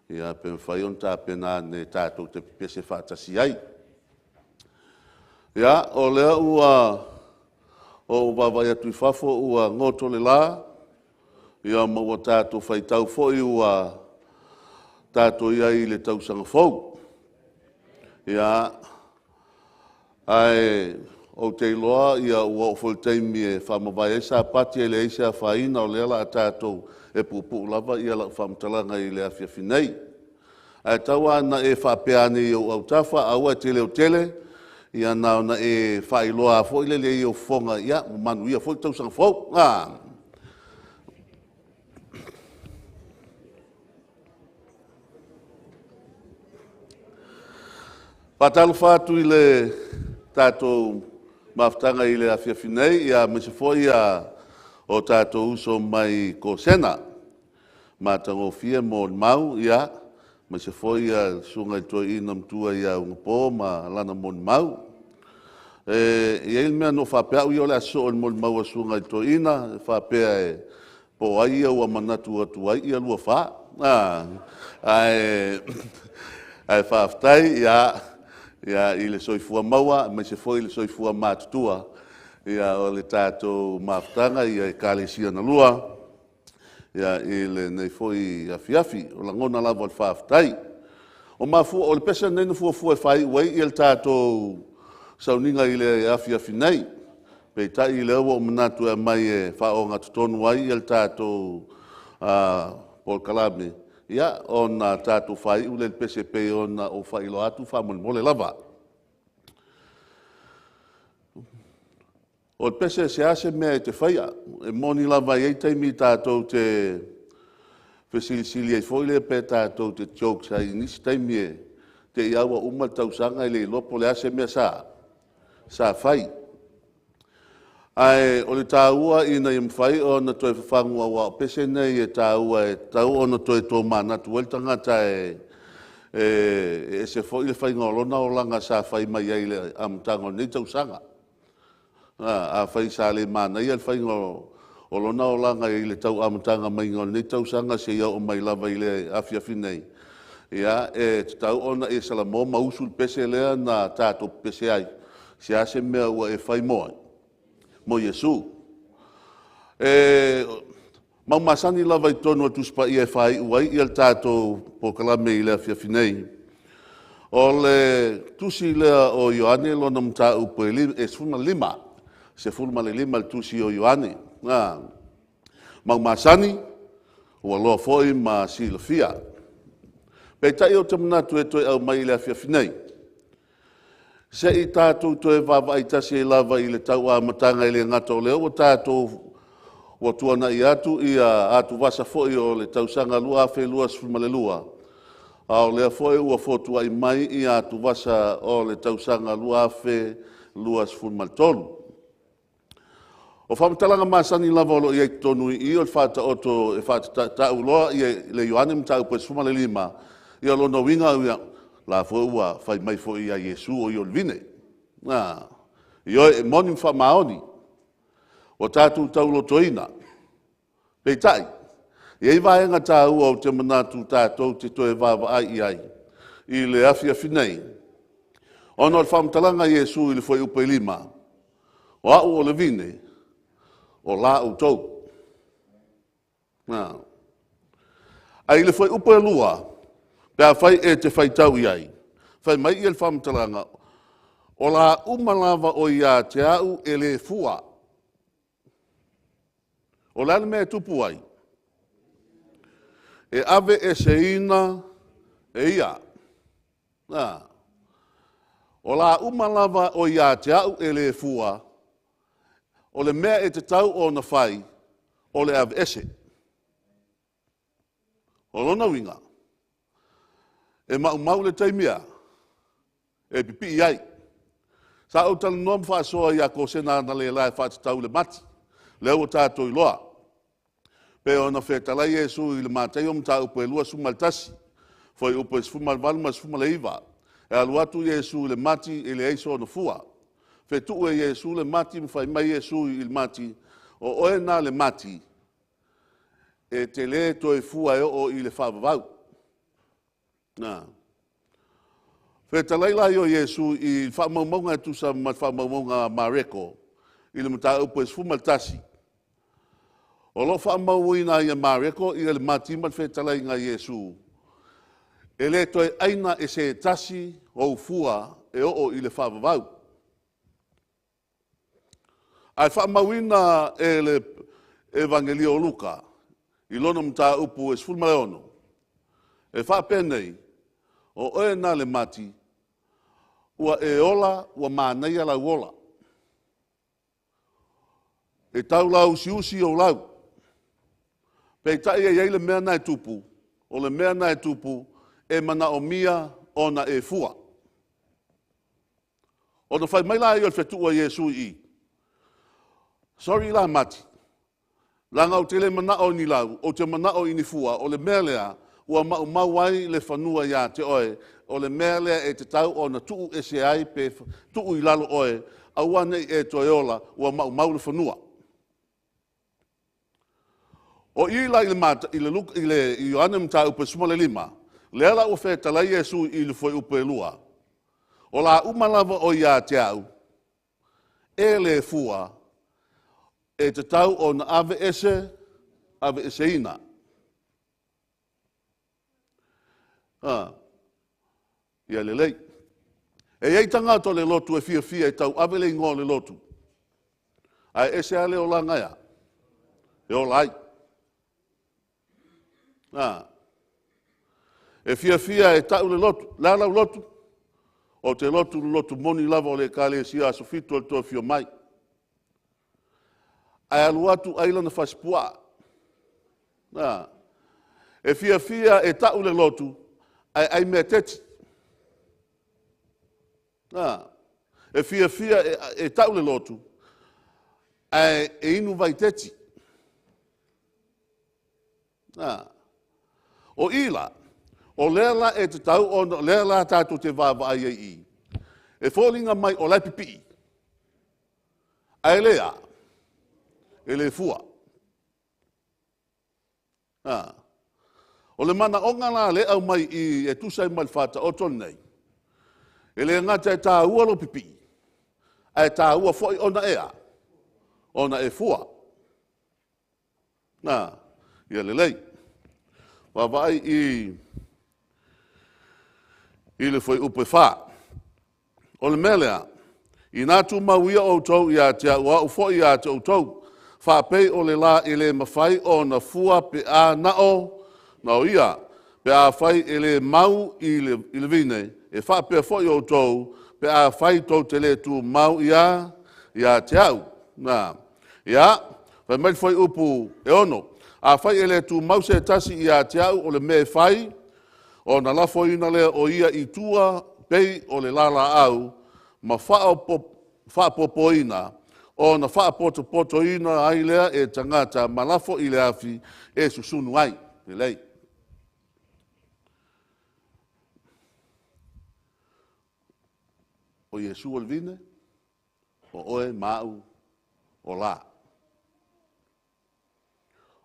[SPEAKER 13] Ia pe mafai ona tapena ane tatou te pepese faatasi ai. Ia, o lea ua ou vaavaai atu i fafo ua goto le la, ia ma ua tatou faitau foi ua tatou i ai i le tausaga fou. Ia, ae ou te iloa ua oo foi i le taimi e faamavae ai Sapati e leai se afaina o lea o le a tatou… e puupuu lava lau faamatalaga i le afiafi nei. Ae tau lava ina e faapea ane i ou autafa, aua e te leotele, ia na ona e faailoa lava foi lele i ou fofoga, ia ua manuia foi le tausaga fou. Faatalofa atu i le tatou mafutaga i le afiafi nei, aemaise foi o tatou uso mai Kosena. Matagofie molimau, aemaise foi le Susuga i le Toeaina Matua ia Ugapo ma lana molimau. E i ai le mea na ou faapea au ia o le a sosoo i le molimau a le Susuga i le Toeaina e faapea po o ai ia ua manatu atu ai lua fa, ae faafetai i le soifua maua aemaise foi le soifua matutua o le tatou mafutaga i Ekalesia na lua i lenei foi afiafi. O lagona lava o le faafetai. O le pese lenei na fuafua e faaiu ai le tatou sauniga i le afiafi nei, peitai o lea ua ou manatu e aumai e faaogatotonu ai le tatou polokalame, ona tatou faaiu lea i le pese e pei ona ou faailoa atu faamolemole lava. O le pese, “Se a se mea e te faia?” E moni lava e i ai taimi tatou te fesilisili ai foi lea pe tatou te jokes ai i nisi taimi e te i lava ua uma le tausaga e le iloa po o le a se mea sa fai. Ae o le taua ina ia mafai ona toe fafagu aua o pese nei e taua e tatau ona toe tomanatu ai le tagata e ese foi le faiga o lona olaga sa fai mai ai i le amataga o lenei tausaga. Afai sa le manaia le faiga o lona olaga i le tau amataga mai o lenei tausaga seia oo mai lava i le afiafi nei, ia e tatau ona e salamo ma usu le pese lea na tatou pepese ai, “Se a se mea ua e fai mo ai? Mo Iesu?” E mau masani lava i totonu o le Tusi Paia e faaiu ai le tatou polokalame i le afiafi nei, o le tusi lea o Ioane lona mataupu e 15, 15 i le tusi o Ioane. Mau masani, ua iloa foi ma silafia. Peitai ou te manatu e toe aumai i le afiafi nei, se i tatou toe vaavaai tasi ai lava i le tau amataga e le gata o lea ua tatou ua tuanai atu atuvasa foi o le tausaga 2022, a o lea foi ua fotuai mai atuvasa o le tausaga 2023. O faamatalaga masani lava o lo o i ai i totonu i i, o le faataoto e tau loa le Ioane mataupu e 15, ia o lona uiga o la foi ua fai mai foi ia Iesu o ia o le vine. Ioe, e moni ma faamaoni. Ua tatou taulotoina. Peitai, e i ai vaega taua ou te manatu tatou te toe vaavaai i ai i le afiafi nei.
[SPEAKER 12] Ona o le faamatalaga a Iesu i le fuaiupu e 5, o a'u o le vine, o la outou. Na. Ae i le fuaiupu e 2, pe afai e te faitau i ai, fai mai le faamatalaga, o la uma lava o ia te a'u e le fua. O le a le mea e tupu ai? E aveeseina e ia. A. O la uma lava o ia te a'u e le fua, o le mea e tatau ona fai, o le aveese. O lona uiga, e maumau le taimi e a? E pipii ai. Sa ou talanoa ma faasoa ia Kosena analeila e faatatau i le mati, lea ua tatou iloa. Pei ona fetalai Iesu i le Mataio mataupu e 21, fuaiupu e 18 ma le 19. E alu atu Iesu i le mati e leai sona fua. Fetuu e Iesu le mati ma fai mai Iesu i le mati, o oe lena le mati, e te le toe fua e oo i le faavavau. Na. Fetalai laia o Iesu i faamaumauga e tusa ma le faamaumauga a Mareko i le mataupu e 11, o lo o faamauina ai e Mareko le mati ma le fetalaiga a Iesu, e le toe aina e se tasi ou fua e oo i le faavavau. Ae faamauina e le Evagelio o Luka i lona mataupu e 16, e faapenei, o oe lena le mati, ua e ola ua manaia lau ola. E taulausiusi ou lau. Peitai e i ai le mea lena e tupu, o le mea lena e tupu, e manaomia ona e fua. Ona fai mai lea o le fetuu a Iesu i i, sorry la Mati, leaga ou te le manao i ni lau, ou te manao i ni fua, o le mea lea ua maumau ai le fanua ia te oe, o le mea lea e tatau ona tuu ese ai pe tuu i lalo oe, aua ne i e toe ola, ua maumau le fanua. O i la i le Ioane mataupu e 15, lea la ua fetalai Iesu i le fuaiupu e 2, o la uma lava o ia te au, e le fua, e tatau ona aveese, aveeseina. A, ia lelei. E i ai tagata o le lotu e fiafia e tauave le igoa o le lotu, ae ese lava le olaga e a? E ola ai. A. E fiafia e tau le lotu. O le a lau lotu? Ou te lotu i le lotu moni lava o le Ekalesia Aso Fitu o le toe Afio Mai. Ae alu atu ai lana fasipuaa. A. E fiafia e tau le lotu, ae ai meateti. A. E fiafia e tau le lotu, ae inu vaiteti. A. O i la, o lea la e tatau ona, o lea la tatou te vaavaai ai i i, e foliga mai o la e pipii, ae le a? E le fua. A. O le manaoga la lea e aumai i i e tusa ai ma le Faataoto lenei, e le gata e taua lou pipii, ae taua foi ona e a? Ona e fua. A, ia lelei. Vaavaai i i le fuaiupu e 4. O le mea lea, ina tumau ia outou ia te au, o au foi ia te outou, faapei o le la e le mafai ona fua pe a na o ia, pe afai e le mau i le vine, e faapea foi outou, pe afai tou te le tumau ia te au. Na. Ia, fai mai le fuaiupu e 6, afai e le tumau se tasi ia te au, o le mea e fai, ona lafoina lea o ia i tua pei o le laau ma faapopoina, ona faapotopotoina ai lea e tagata ma lafo i le afi e susunu ai. Lelei. O Iesu o le vine, o oe ma au o la.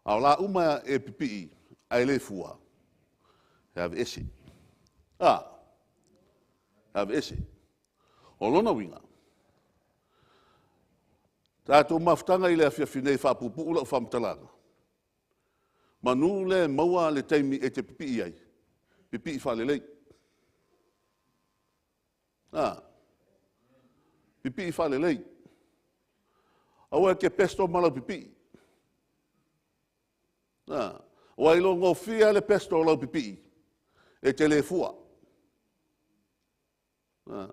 [SPEAKER 12] A o la uma e pipii ae le fua, e aveese. A, e aveese. O lona uiga, tatou mafutaga i le afiafi nei faapuupuu lau faamatalaga, manu lea e maua le taimi e te pipii ai, pipii faalelei. A, pipii faalelei. Aua e te pesto ma lau pipii. A, ua iloa gofie lava le pesto o lau pipii, e te le fua. A.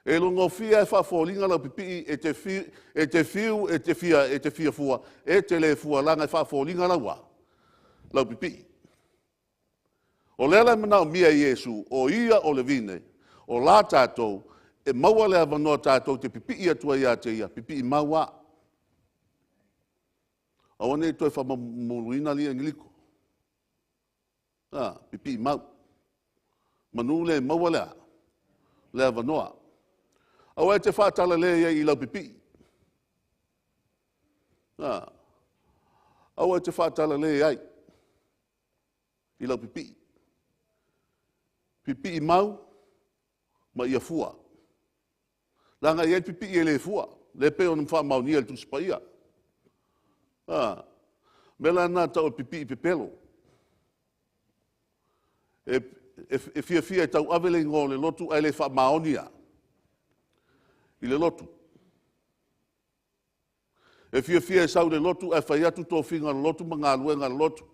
[SPEAKER 12] E iloa gofie lava e faafoliga lau pipii e te fiu e te fiu e te fia e te fia fua, e te le fua leaga e faafoliga lau a? Lau pipii. O lea la e manaomia e Iesu, o Ia o le vine, o la tatou, e maua le avanoa tatou te pipii atu ai ia te Ia, pipii mau lava. Aua ne i toe faamamuluina alii ia ni liko. A, pipii mau. Manu le maua le a? Le avanoa. Aua e te faatalale ai i lau pipii. A, aua e te faatalale ai i lau pipii. Pipii mau ma ia fua. Leaga e i ai pipii e le fua, lea e pei ona faamaonia e le Tusi Paia. A, mea la lena e tau o le pipii pepelo. E, e, e fiafia e tauave le igoa o le lotu ae le faamaoni a i le lotu. E fiafia e sau i le lotu ae fai atu tofiga o le lotu ma galuega a le lotu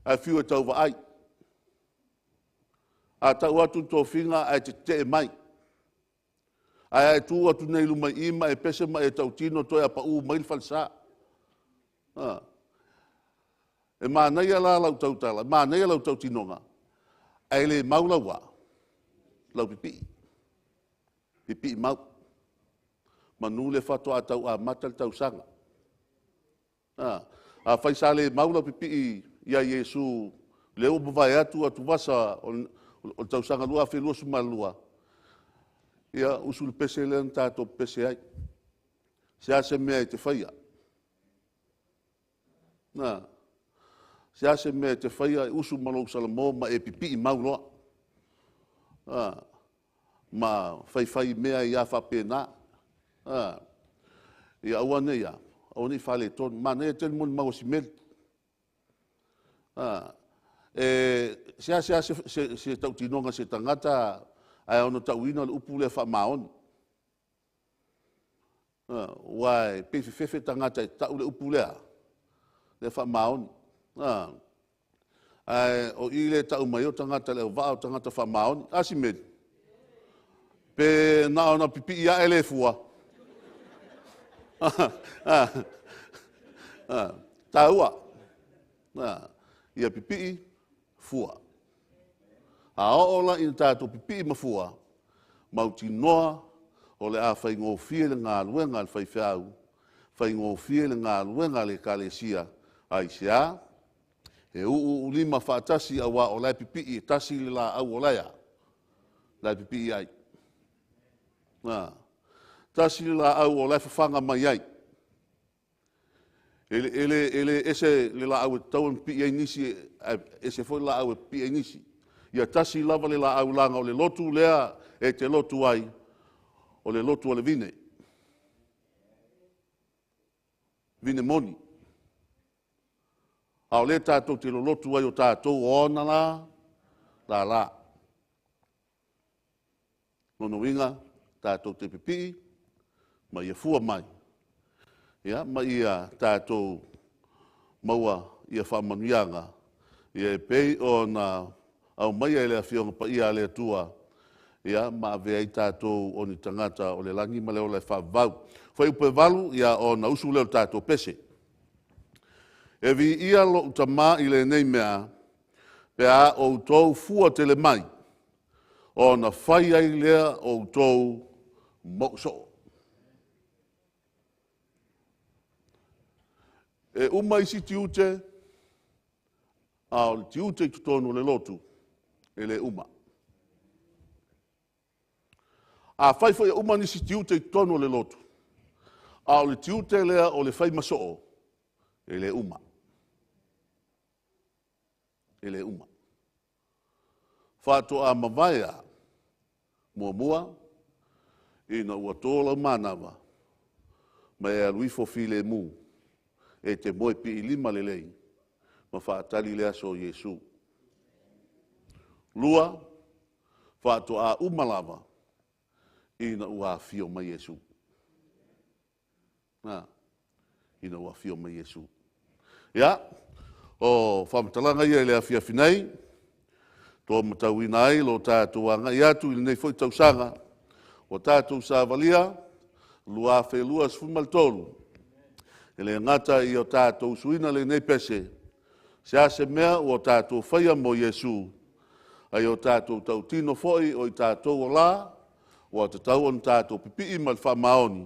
[SPEAKER 12] ae fiu e tauvaai. A tau atu le tofiga ae tetee mai. Ae a e tu atu nei i luma i i ma e pese ma e tautino toe apauu mai le falesa. A. E manaia la lau tautala, manaia lau tautinoga, ae le mau lau a? Lau pipii. Pipii mau. Manu lea faatoa tau amata le tausaga. A, afai sa le mau lau pipii ia Iesu lea ua mavae atu atuvasa o le tausaga 2022, ia usu i le pese lea na tatou pepese ai. Se a se mea e te faia? Na. Se a se mea e te faia e usu ma lou salamo ma e pipii mau loa. A, ma faifai mea ai lava faapena. A, ia aua ne i a, aua ne i faaletonu. Manaia tele le molimau a Simeli. A, e seasea se, se, se tautinoga a se tagata ae ono tauina le upu lea faamaoni. Aua e pei e fefefe tagata e tau le upu lea, lea faamaoni. Ae o i lea e tau mai ai o tagata le auvaa o tagata faamaoni. A Simeli? Pe na ona pipii ae le fua? Taua. Ia pipii, fua. A oo la ina tatou pipii ma fua, mautinoa o le a faigofie le galuega a le faifeau, faigofie le galuega a le Ekalesia. Aisea? E ūū lima faatasi aua o la e pipii, e tasi le laau o la e a? La e pipii ai. A, tasi le laau o la e fafaga mai ai. E, e, le, e le ese le laau e tatau ona pipii ai nisi, ae ese foi le laau e pipii ai nisi. Ia tasi lava le laau leaga o le lotu lea e te lotu ai, o le lotu a le vine. Vine moni. A o lea tatou te lolotu ai o tatou o ona la, lala. Lona uiga, tatou te pipii ma ia fua mai, ia, ma ia tatou maua ia faamanuiaga, ia e pei ona aumaia e le Afioga Paia a le Atua, ia, ma avea ai tatou o ni tagata o le lagi ma le ola e faavavau. Fuaiupu e 8, ia, ona usu lea o le tatou pese. E viia lou Tama i lenei mea, pe a outou fua tele mai, ona fai ai lea o outou mou soo. E uma isi tiute, a o le tiute i totonu o le lotu, e le uma. Afai foi e uma nisi tiute i totonu o le lotu, a o le tiute lea o le fai ma soo, e le uma. E le uma. Faatoa mavae a Muamua, ina ua tō lau manava, ma e alu ifo filemu, e te moe piilima lelei, ma faatali le aso o Iesu. Lua, faatoa uma lava, ina ua afio mai Iesu. Na, ina ua afio mai Iesu. Ia, o faamatalaga ia i le afiafi nei, toa matauina ai lo tātou agai atu i lenei foi tausaga, ua tātou savalia 2023, e le gata i o tātou suina lenei pese, se a se mea ua tātou faia mo Iesu, ai o tātou tautino foi o i tātou o la, ua tatau ona tātou pipii ma le faamaoni,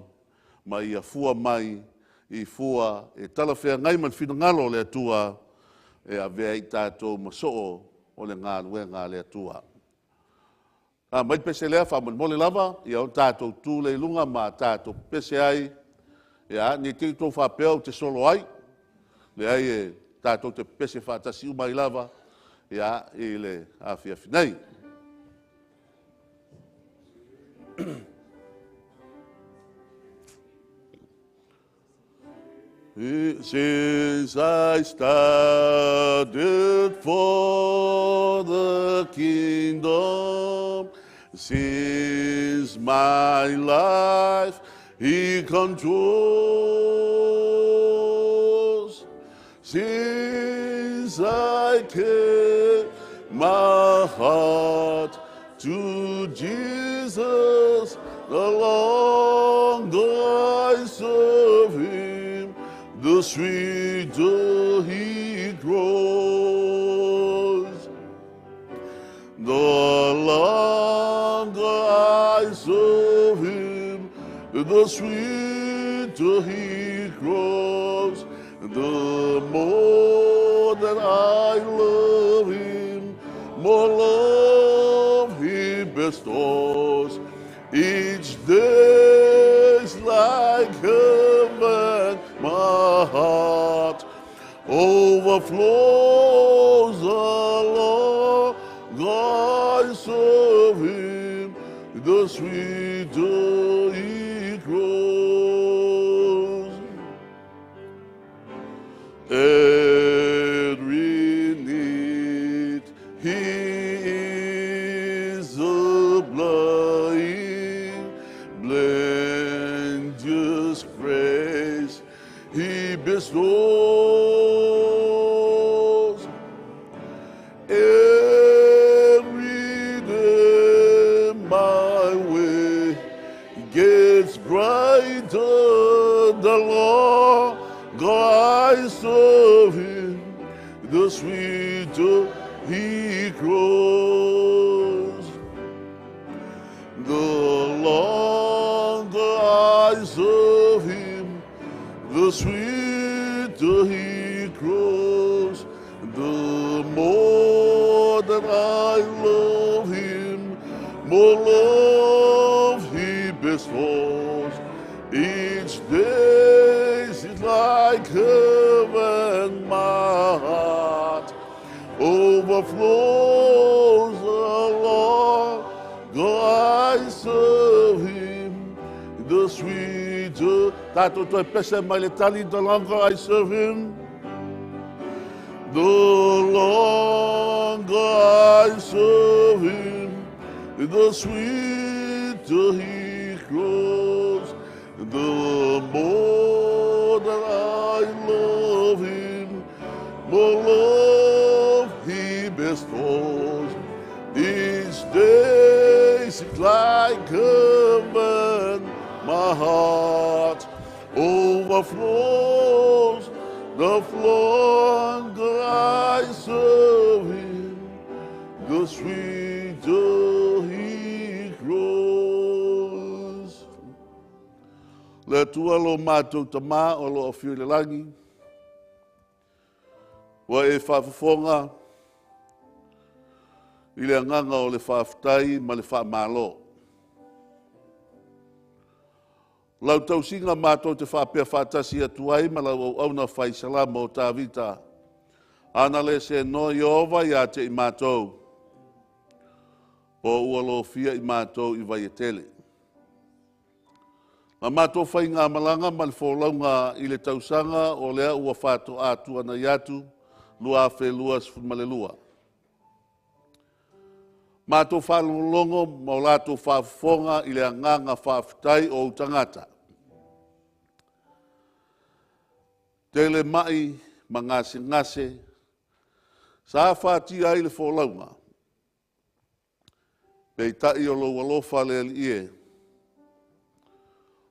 [SPEAKER 12] ma ia fua mai i fua e talafeagai ma le finagalo o le Atua e avea ai tātou ma soo o le galuega a le Atua. A mai le pese lea faamolemole lava, ia o tātou tu le i luga ma tātou pese ai, ia, nei te i tou faapea ou te solo ai, leai e tātou te pese faatasi uma ai lava, ia, i le afiafi nei. Since I started for the kingdom, since my life he controls, since I gave my heart to Jesus, the longer I serve him, the sweeter he grows. The longer I serve him, the sweeter he grows. The more that I love him, more love he bestows. Each day's like heaven, my heart overflows. The longer I serve him, the sweeter he grows. Every need he is supplying, plenteous grace he bestows. Every day my way gets brighter, the longer I serve him, the sweeter he grows. The longer I serve him, the sweeter he grows. The more that I love him, more love he bestows. Each day is like heaven, my heart overflows. The longer I serve him, the sweeter. Tātou toe pese mai le tali, the longer I serve him, the longer I serve him, the sweeter he grows. The more that I love him, more love he bestows. Each day is like heaven, my heart overflows. The longer I serve him, the sweeter he grows. Le Atua lo mātou tamā o lo awhio i le langi, ua e whaafofoga i le anganga o le whaaftai ma le whaamalo. Lau tausiga mātou te whaapea whaatasi atu ai ma lau au auna whai salama o Tāvita. Ana le se no Iova ia te i mātou. Po ua lofia i matou i Vaietele. Na matou faigamalaga ma le folauga i le tausaga o lea ua faatoa tuanai atu 2022. Matou faalogologo ma o latou faafofoga i le agaga faafetai o ou tagata. Tele mai ma gasegase sa afatia ai le folauga, peitai o lou alofa le Alii e,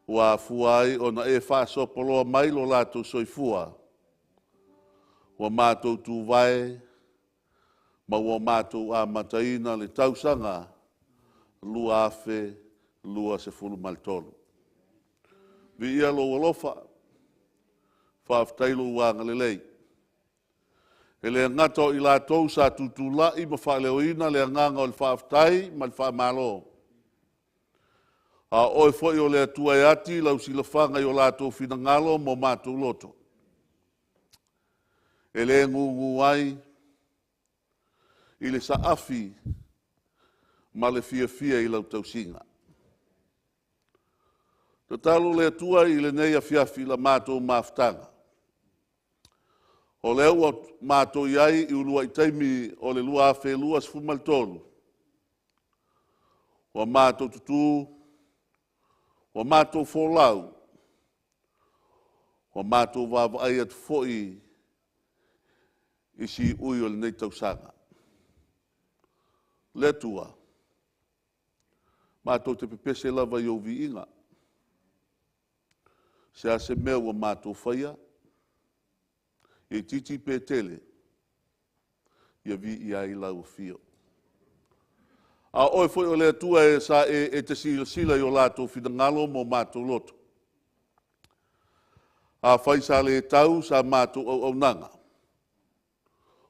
[SPEAKER 12] ua afua ai ona e faasoapoloa mai lo latou soifua, ua matou tuvae ma ua matou amataina le tausaga 2023. Viia lou alofa, faafetai lou agalelei. E le gata o i latou sa tutulai ma faaleoina le agaga o le faafetai ma le faamalo, a o oe foi o le Atua e ati lau silafaga i o latou finagalo ma o matou loto. E le gugu ai i le saafi ma le fiafia i lau tausiga. Tatalo le Atua i lenei afiafi i la matou mafutaga. O lea ua matou i ai i uluai taimi o le 2023, ua matou tutū, ua matou folau, ua matou vaavaai atu foi i siui o lenei tausaga. Le Atua, matou te pepese lava i ou viiga. Se a se mea ua matou faia, itiiti pe tele, ia viia ai lau afio. A o oe foi o le Atua e sa e, e te silasila i o latou finagalo ma o matou loto. Afai sa le tau sa matou auaunaga,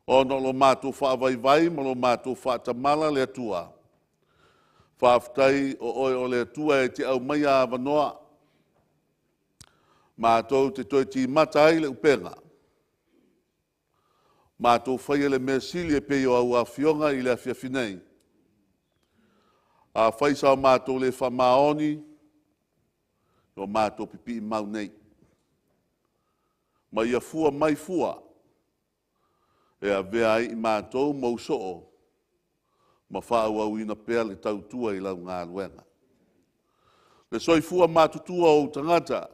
[SPEAKER 12] ona o lo matou faavaivai ma lo matou faatamala le Atua, faafetai o oe o le Atua e te aumaia avanoa matou te toe timata ai le upega, matou faia le mea sili e pei o au afioga i le afiafi nei. Afai sa o matou le faamaoni, ua matou pipii mau nei, ma ia fua mai fua e avea ai i matou ma ou soo ma faaauauina pea le tautua i lau galuega. Le soifua matutua o ou tagata,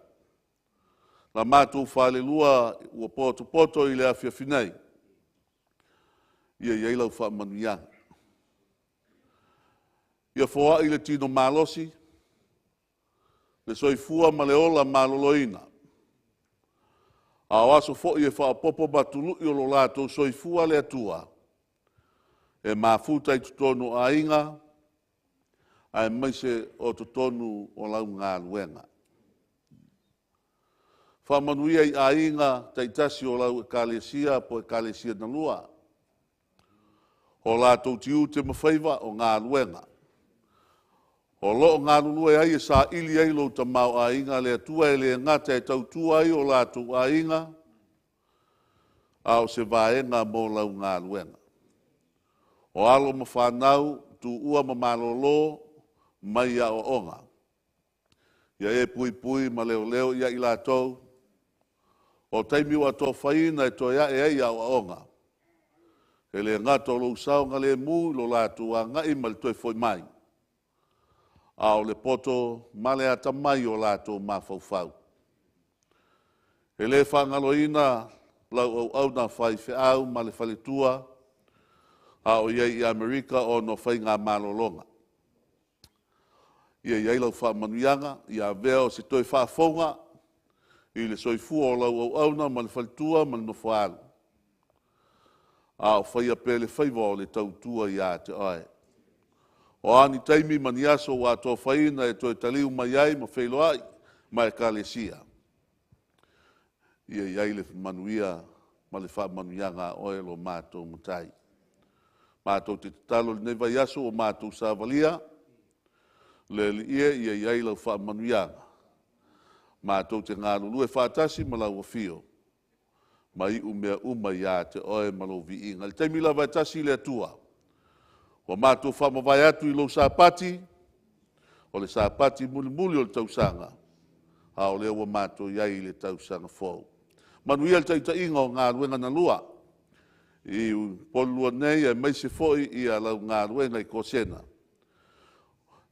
[SPEAKER 12] la matou falelua ua potopoto i le afiafi nei, ia i ai lau faamanuiaga. Ia foai le tino malosi, le soifua ma le ola maloloina. A o aso foi e faaopoopo ma tului o lo latou soifua le Atua, e mafuta i totonu o aiga, aemaise o totonu o lau galuega. Faamanuia i aiga taitasi o lau Ekalesia po o Ekalesia na lua, o latou tiute ma faiva o galuega. O lo o galulue ai e saili ai lou tamaoaiga le Atua e le gata e tautua ai o latou aiga, a o se vaega mo lau galuega. O alo ma fanau, tuua ma malolo mai aoaoga. Ia e puipui ma leoleo ia i latou. O taimi ua atofaina e toe ae ai aoaoga. E le gata o lou saogalemu i lo latou agai ma le toe foi mai, a o le poto ma le atamai o latou mafaufau. E le faagaloina lau auauna faifeau ma le faletua a o i ai i Amerika ona o faiga malologa. Ia i ai lau faamanuiaga, ia avea o se toe faafouga i le soifua o lau auauna ma le faletua ma le nofoalu, a o faia pea le faiva o le tautua ia te oe. O a ni taimi ma ni aso ua atofaina e toe taliu mai ai ma feiloai ma Ekalesia, ia i ai le manuia ma le faamanuiaga a oe lo matou Matai. Matou te tatalo i lenei vaiaso ua matou savalia, le Alii e, ia i ai lau faamanuiaga. Matou te galulue faatasi ma lau afio, ma iu mea uma ia te oe ma lou viiga. I le taimi lava e tasi le Atua, Ua matou faamavae atu i lou Sapati, o le Sapati mulimuli o le tausaga, a o lea ua matou i ai i le tausaga fou. Manuia le taitaiga o galuega na lua i Upolu nei aemaise foi ia lau galuega i Kosena.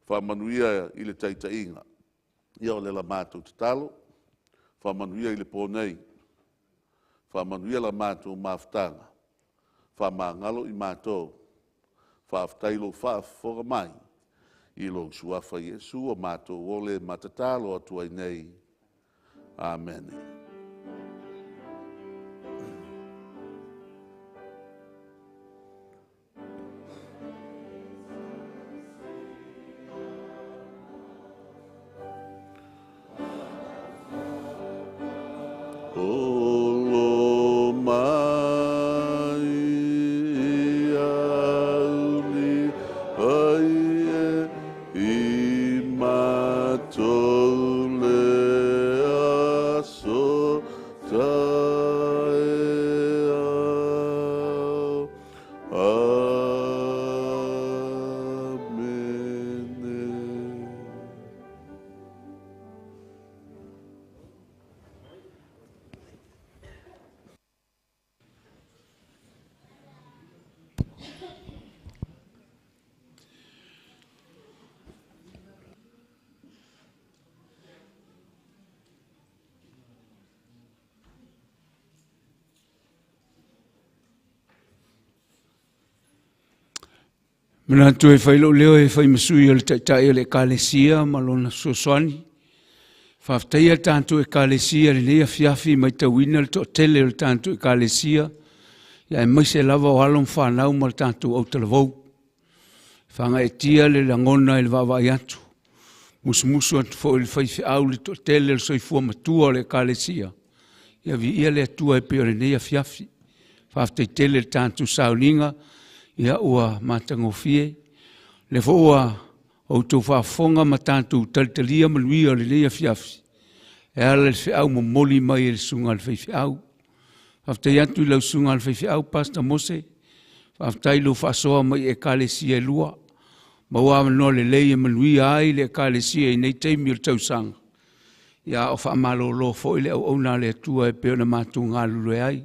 [SPEAKER 12] Faamanuia i le taitaiga. Ia o le la matou tatalo, faamanuia i le po nei, faamanuia la matou mafutaga, faamagalo i matou. Faafetai i lou faafofoga mai i lou Suafa Iesu ua matou ole ma tatalo atu ai nei. Amene. Olo mai auli ai e i matou le aso taeao. Amene.
[SPEAKER 3] Manatu e fai lou leo e fai ma sui o le Taitai o le Ekalesia ma lona fesoasoani. Faafetaia le tatou Ekalesia i lenei afiafi, matauina le toatele o le tatou Ekalesia, aemaise lava o alo ma fanau ma le tatou autalavou. Faagaeetia le lagona i le vaavaai atu, musumusu atu foi i le faifeau le toatele o le soifua matua o le Ekalesia. Ia viia le Atua e pei o lenei afiafi. Faafetai tele i le tatou sauniga, ia ua matagofie. Le foi ua outou faafofoga ma tatou talitalia manuia o lenei afiafi, e ala i le feau momoli mai e le susuga i le faifeau. Faafetai atu i lau susuga i le faifeau, Pastor Mose, faafetai i lou faasoa mai i Ekalesia e lua, maua avanoa lelei e manuia ai le Ekalesia i nei taimi o le tausaga, ia o faamalolo foi le auauna a le Atua e pei ona matou galulue ai.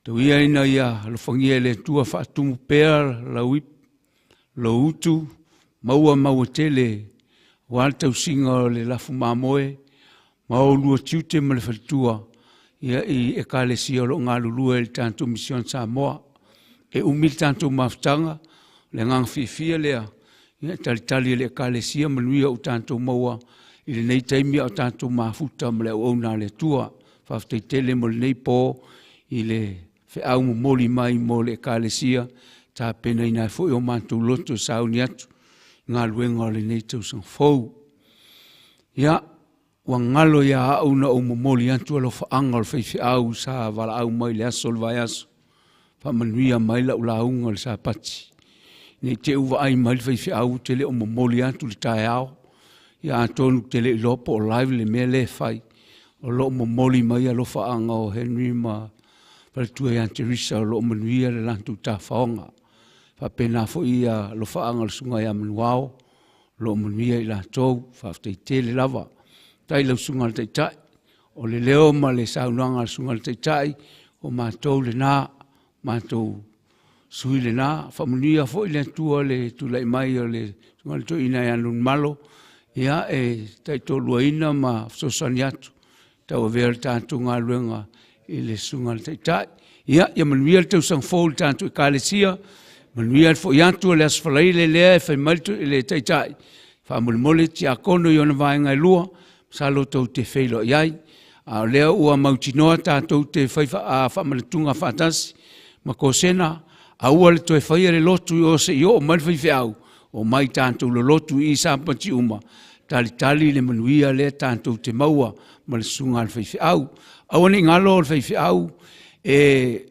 [SPEAKER 3] Tau ia ina ia alofagia e le Atua faatumu pea lau lou utu, maua maua tele aua le tausiga o le lafu mamoe, ma oulua tiute ma le faletua, ia i Ekalesia o lo o galulue i le tatou Mission Samoa. E umi le tatou mafutaga, le agaga fiafia lea, ia talitali e le Ekalesia manuia o tatou maua i lenei taimi a o tatou mafuta ma le auauna a le Atua. Faafetai tele mo lenei po i le feau momoli mai mo le Ekalesia, tapenaina ai foi o matou loto e sauni atu i galuega o lenei tausaga fou. Ia, ua galo ia au na ou momoli atu alofaaga o le faifeau sa valaau mai i le aso o le vaiaso, faamanuia mai lau lauga o le Sapati. Nei te i vaai mai le faifeau ou te le o momoli atu le taeao, ia atonu ou te le iloa po o live le mea lea e fai. O lo o momoli mai alofaaga o Henry ma faletua ia Teresa o lo o manuia le latou tafaoga. Faapena foi ia alofaaga o le susuga ia Manuao, o lo o manuia i latou, faafetai tele lava. Faafetai i lau susuga i le Taitai, o le leo ma le saunoaga a le susuga i le Taitai, o matou lena, matou sui lena. Faamanuia foi le Atua i le tulai mai o le susuga i le Toeaina ia Nunumalo, ia e taitoaluaina ma fesoasoani atu tauavea le tatou galuega i le susuga i le Taitai. Ia, ia manuia le tausaga fou i le tatou Ekalesia, manuia le foi atu o le Aso Faraile lea e fai mai le Taitai, faamolemole tiakono i ona vaega e lua, masalo tou te feiloai ai. A o lea ua mautinoa tatou te fai faamanatuga faatasi ma Kosena, aua le toe faia le lotu i o se i oo mai le faifeau, o mai tatou lolotu i Sapati uma, talitali le manuia lea tatou te maua ma le susuga a le faifeau. Aua ne i galo le faifeau e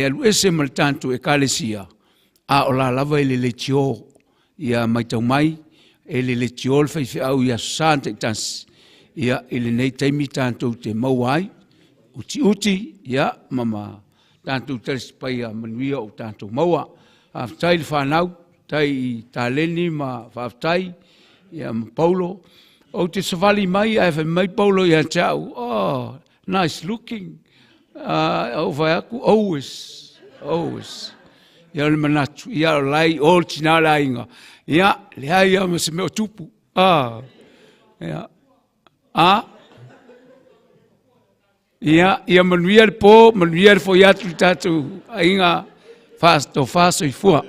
[SPEAKER 3] alu ese ma le tatou Ekalesia, a o la lava e le leitio. Ia matau mai, e le leitio le faifeau i Aso Sa taitasi, ia i lenei taimi tatou te maua ai, utiuti, ia ma tatou talisapaia manuia o tatou maua. Faafetai i le fanau, faafetai i Taleni ma faafetai ia ma Paulo. Ou te savali mai ae fai mai Paulo ia te au, oh, nice looking. Ou fai atu, always, always. Ia o le manatu, ia o la e i o le tina o le aiga. Ia, leai lava ma se mea o tupu. Ah, ia. A? Ia, ia manuia le po, manuia le foi atu i tatou aiga, faatofa soifua.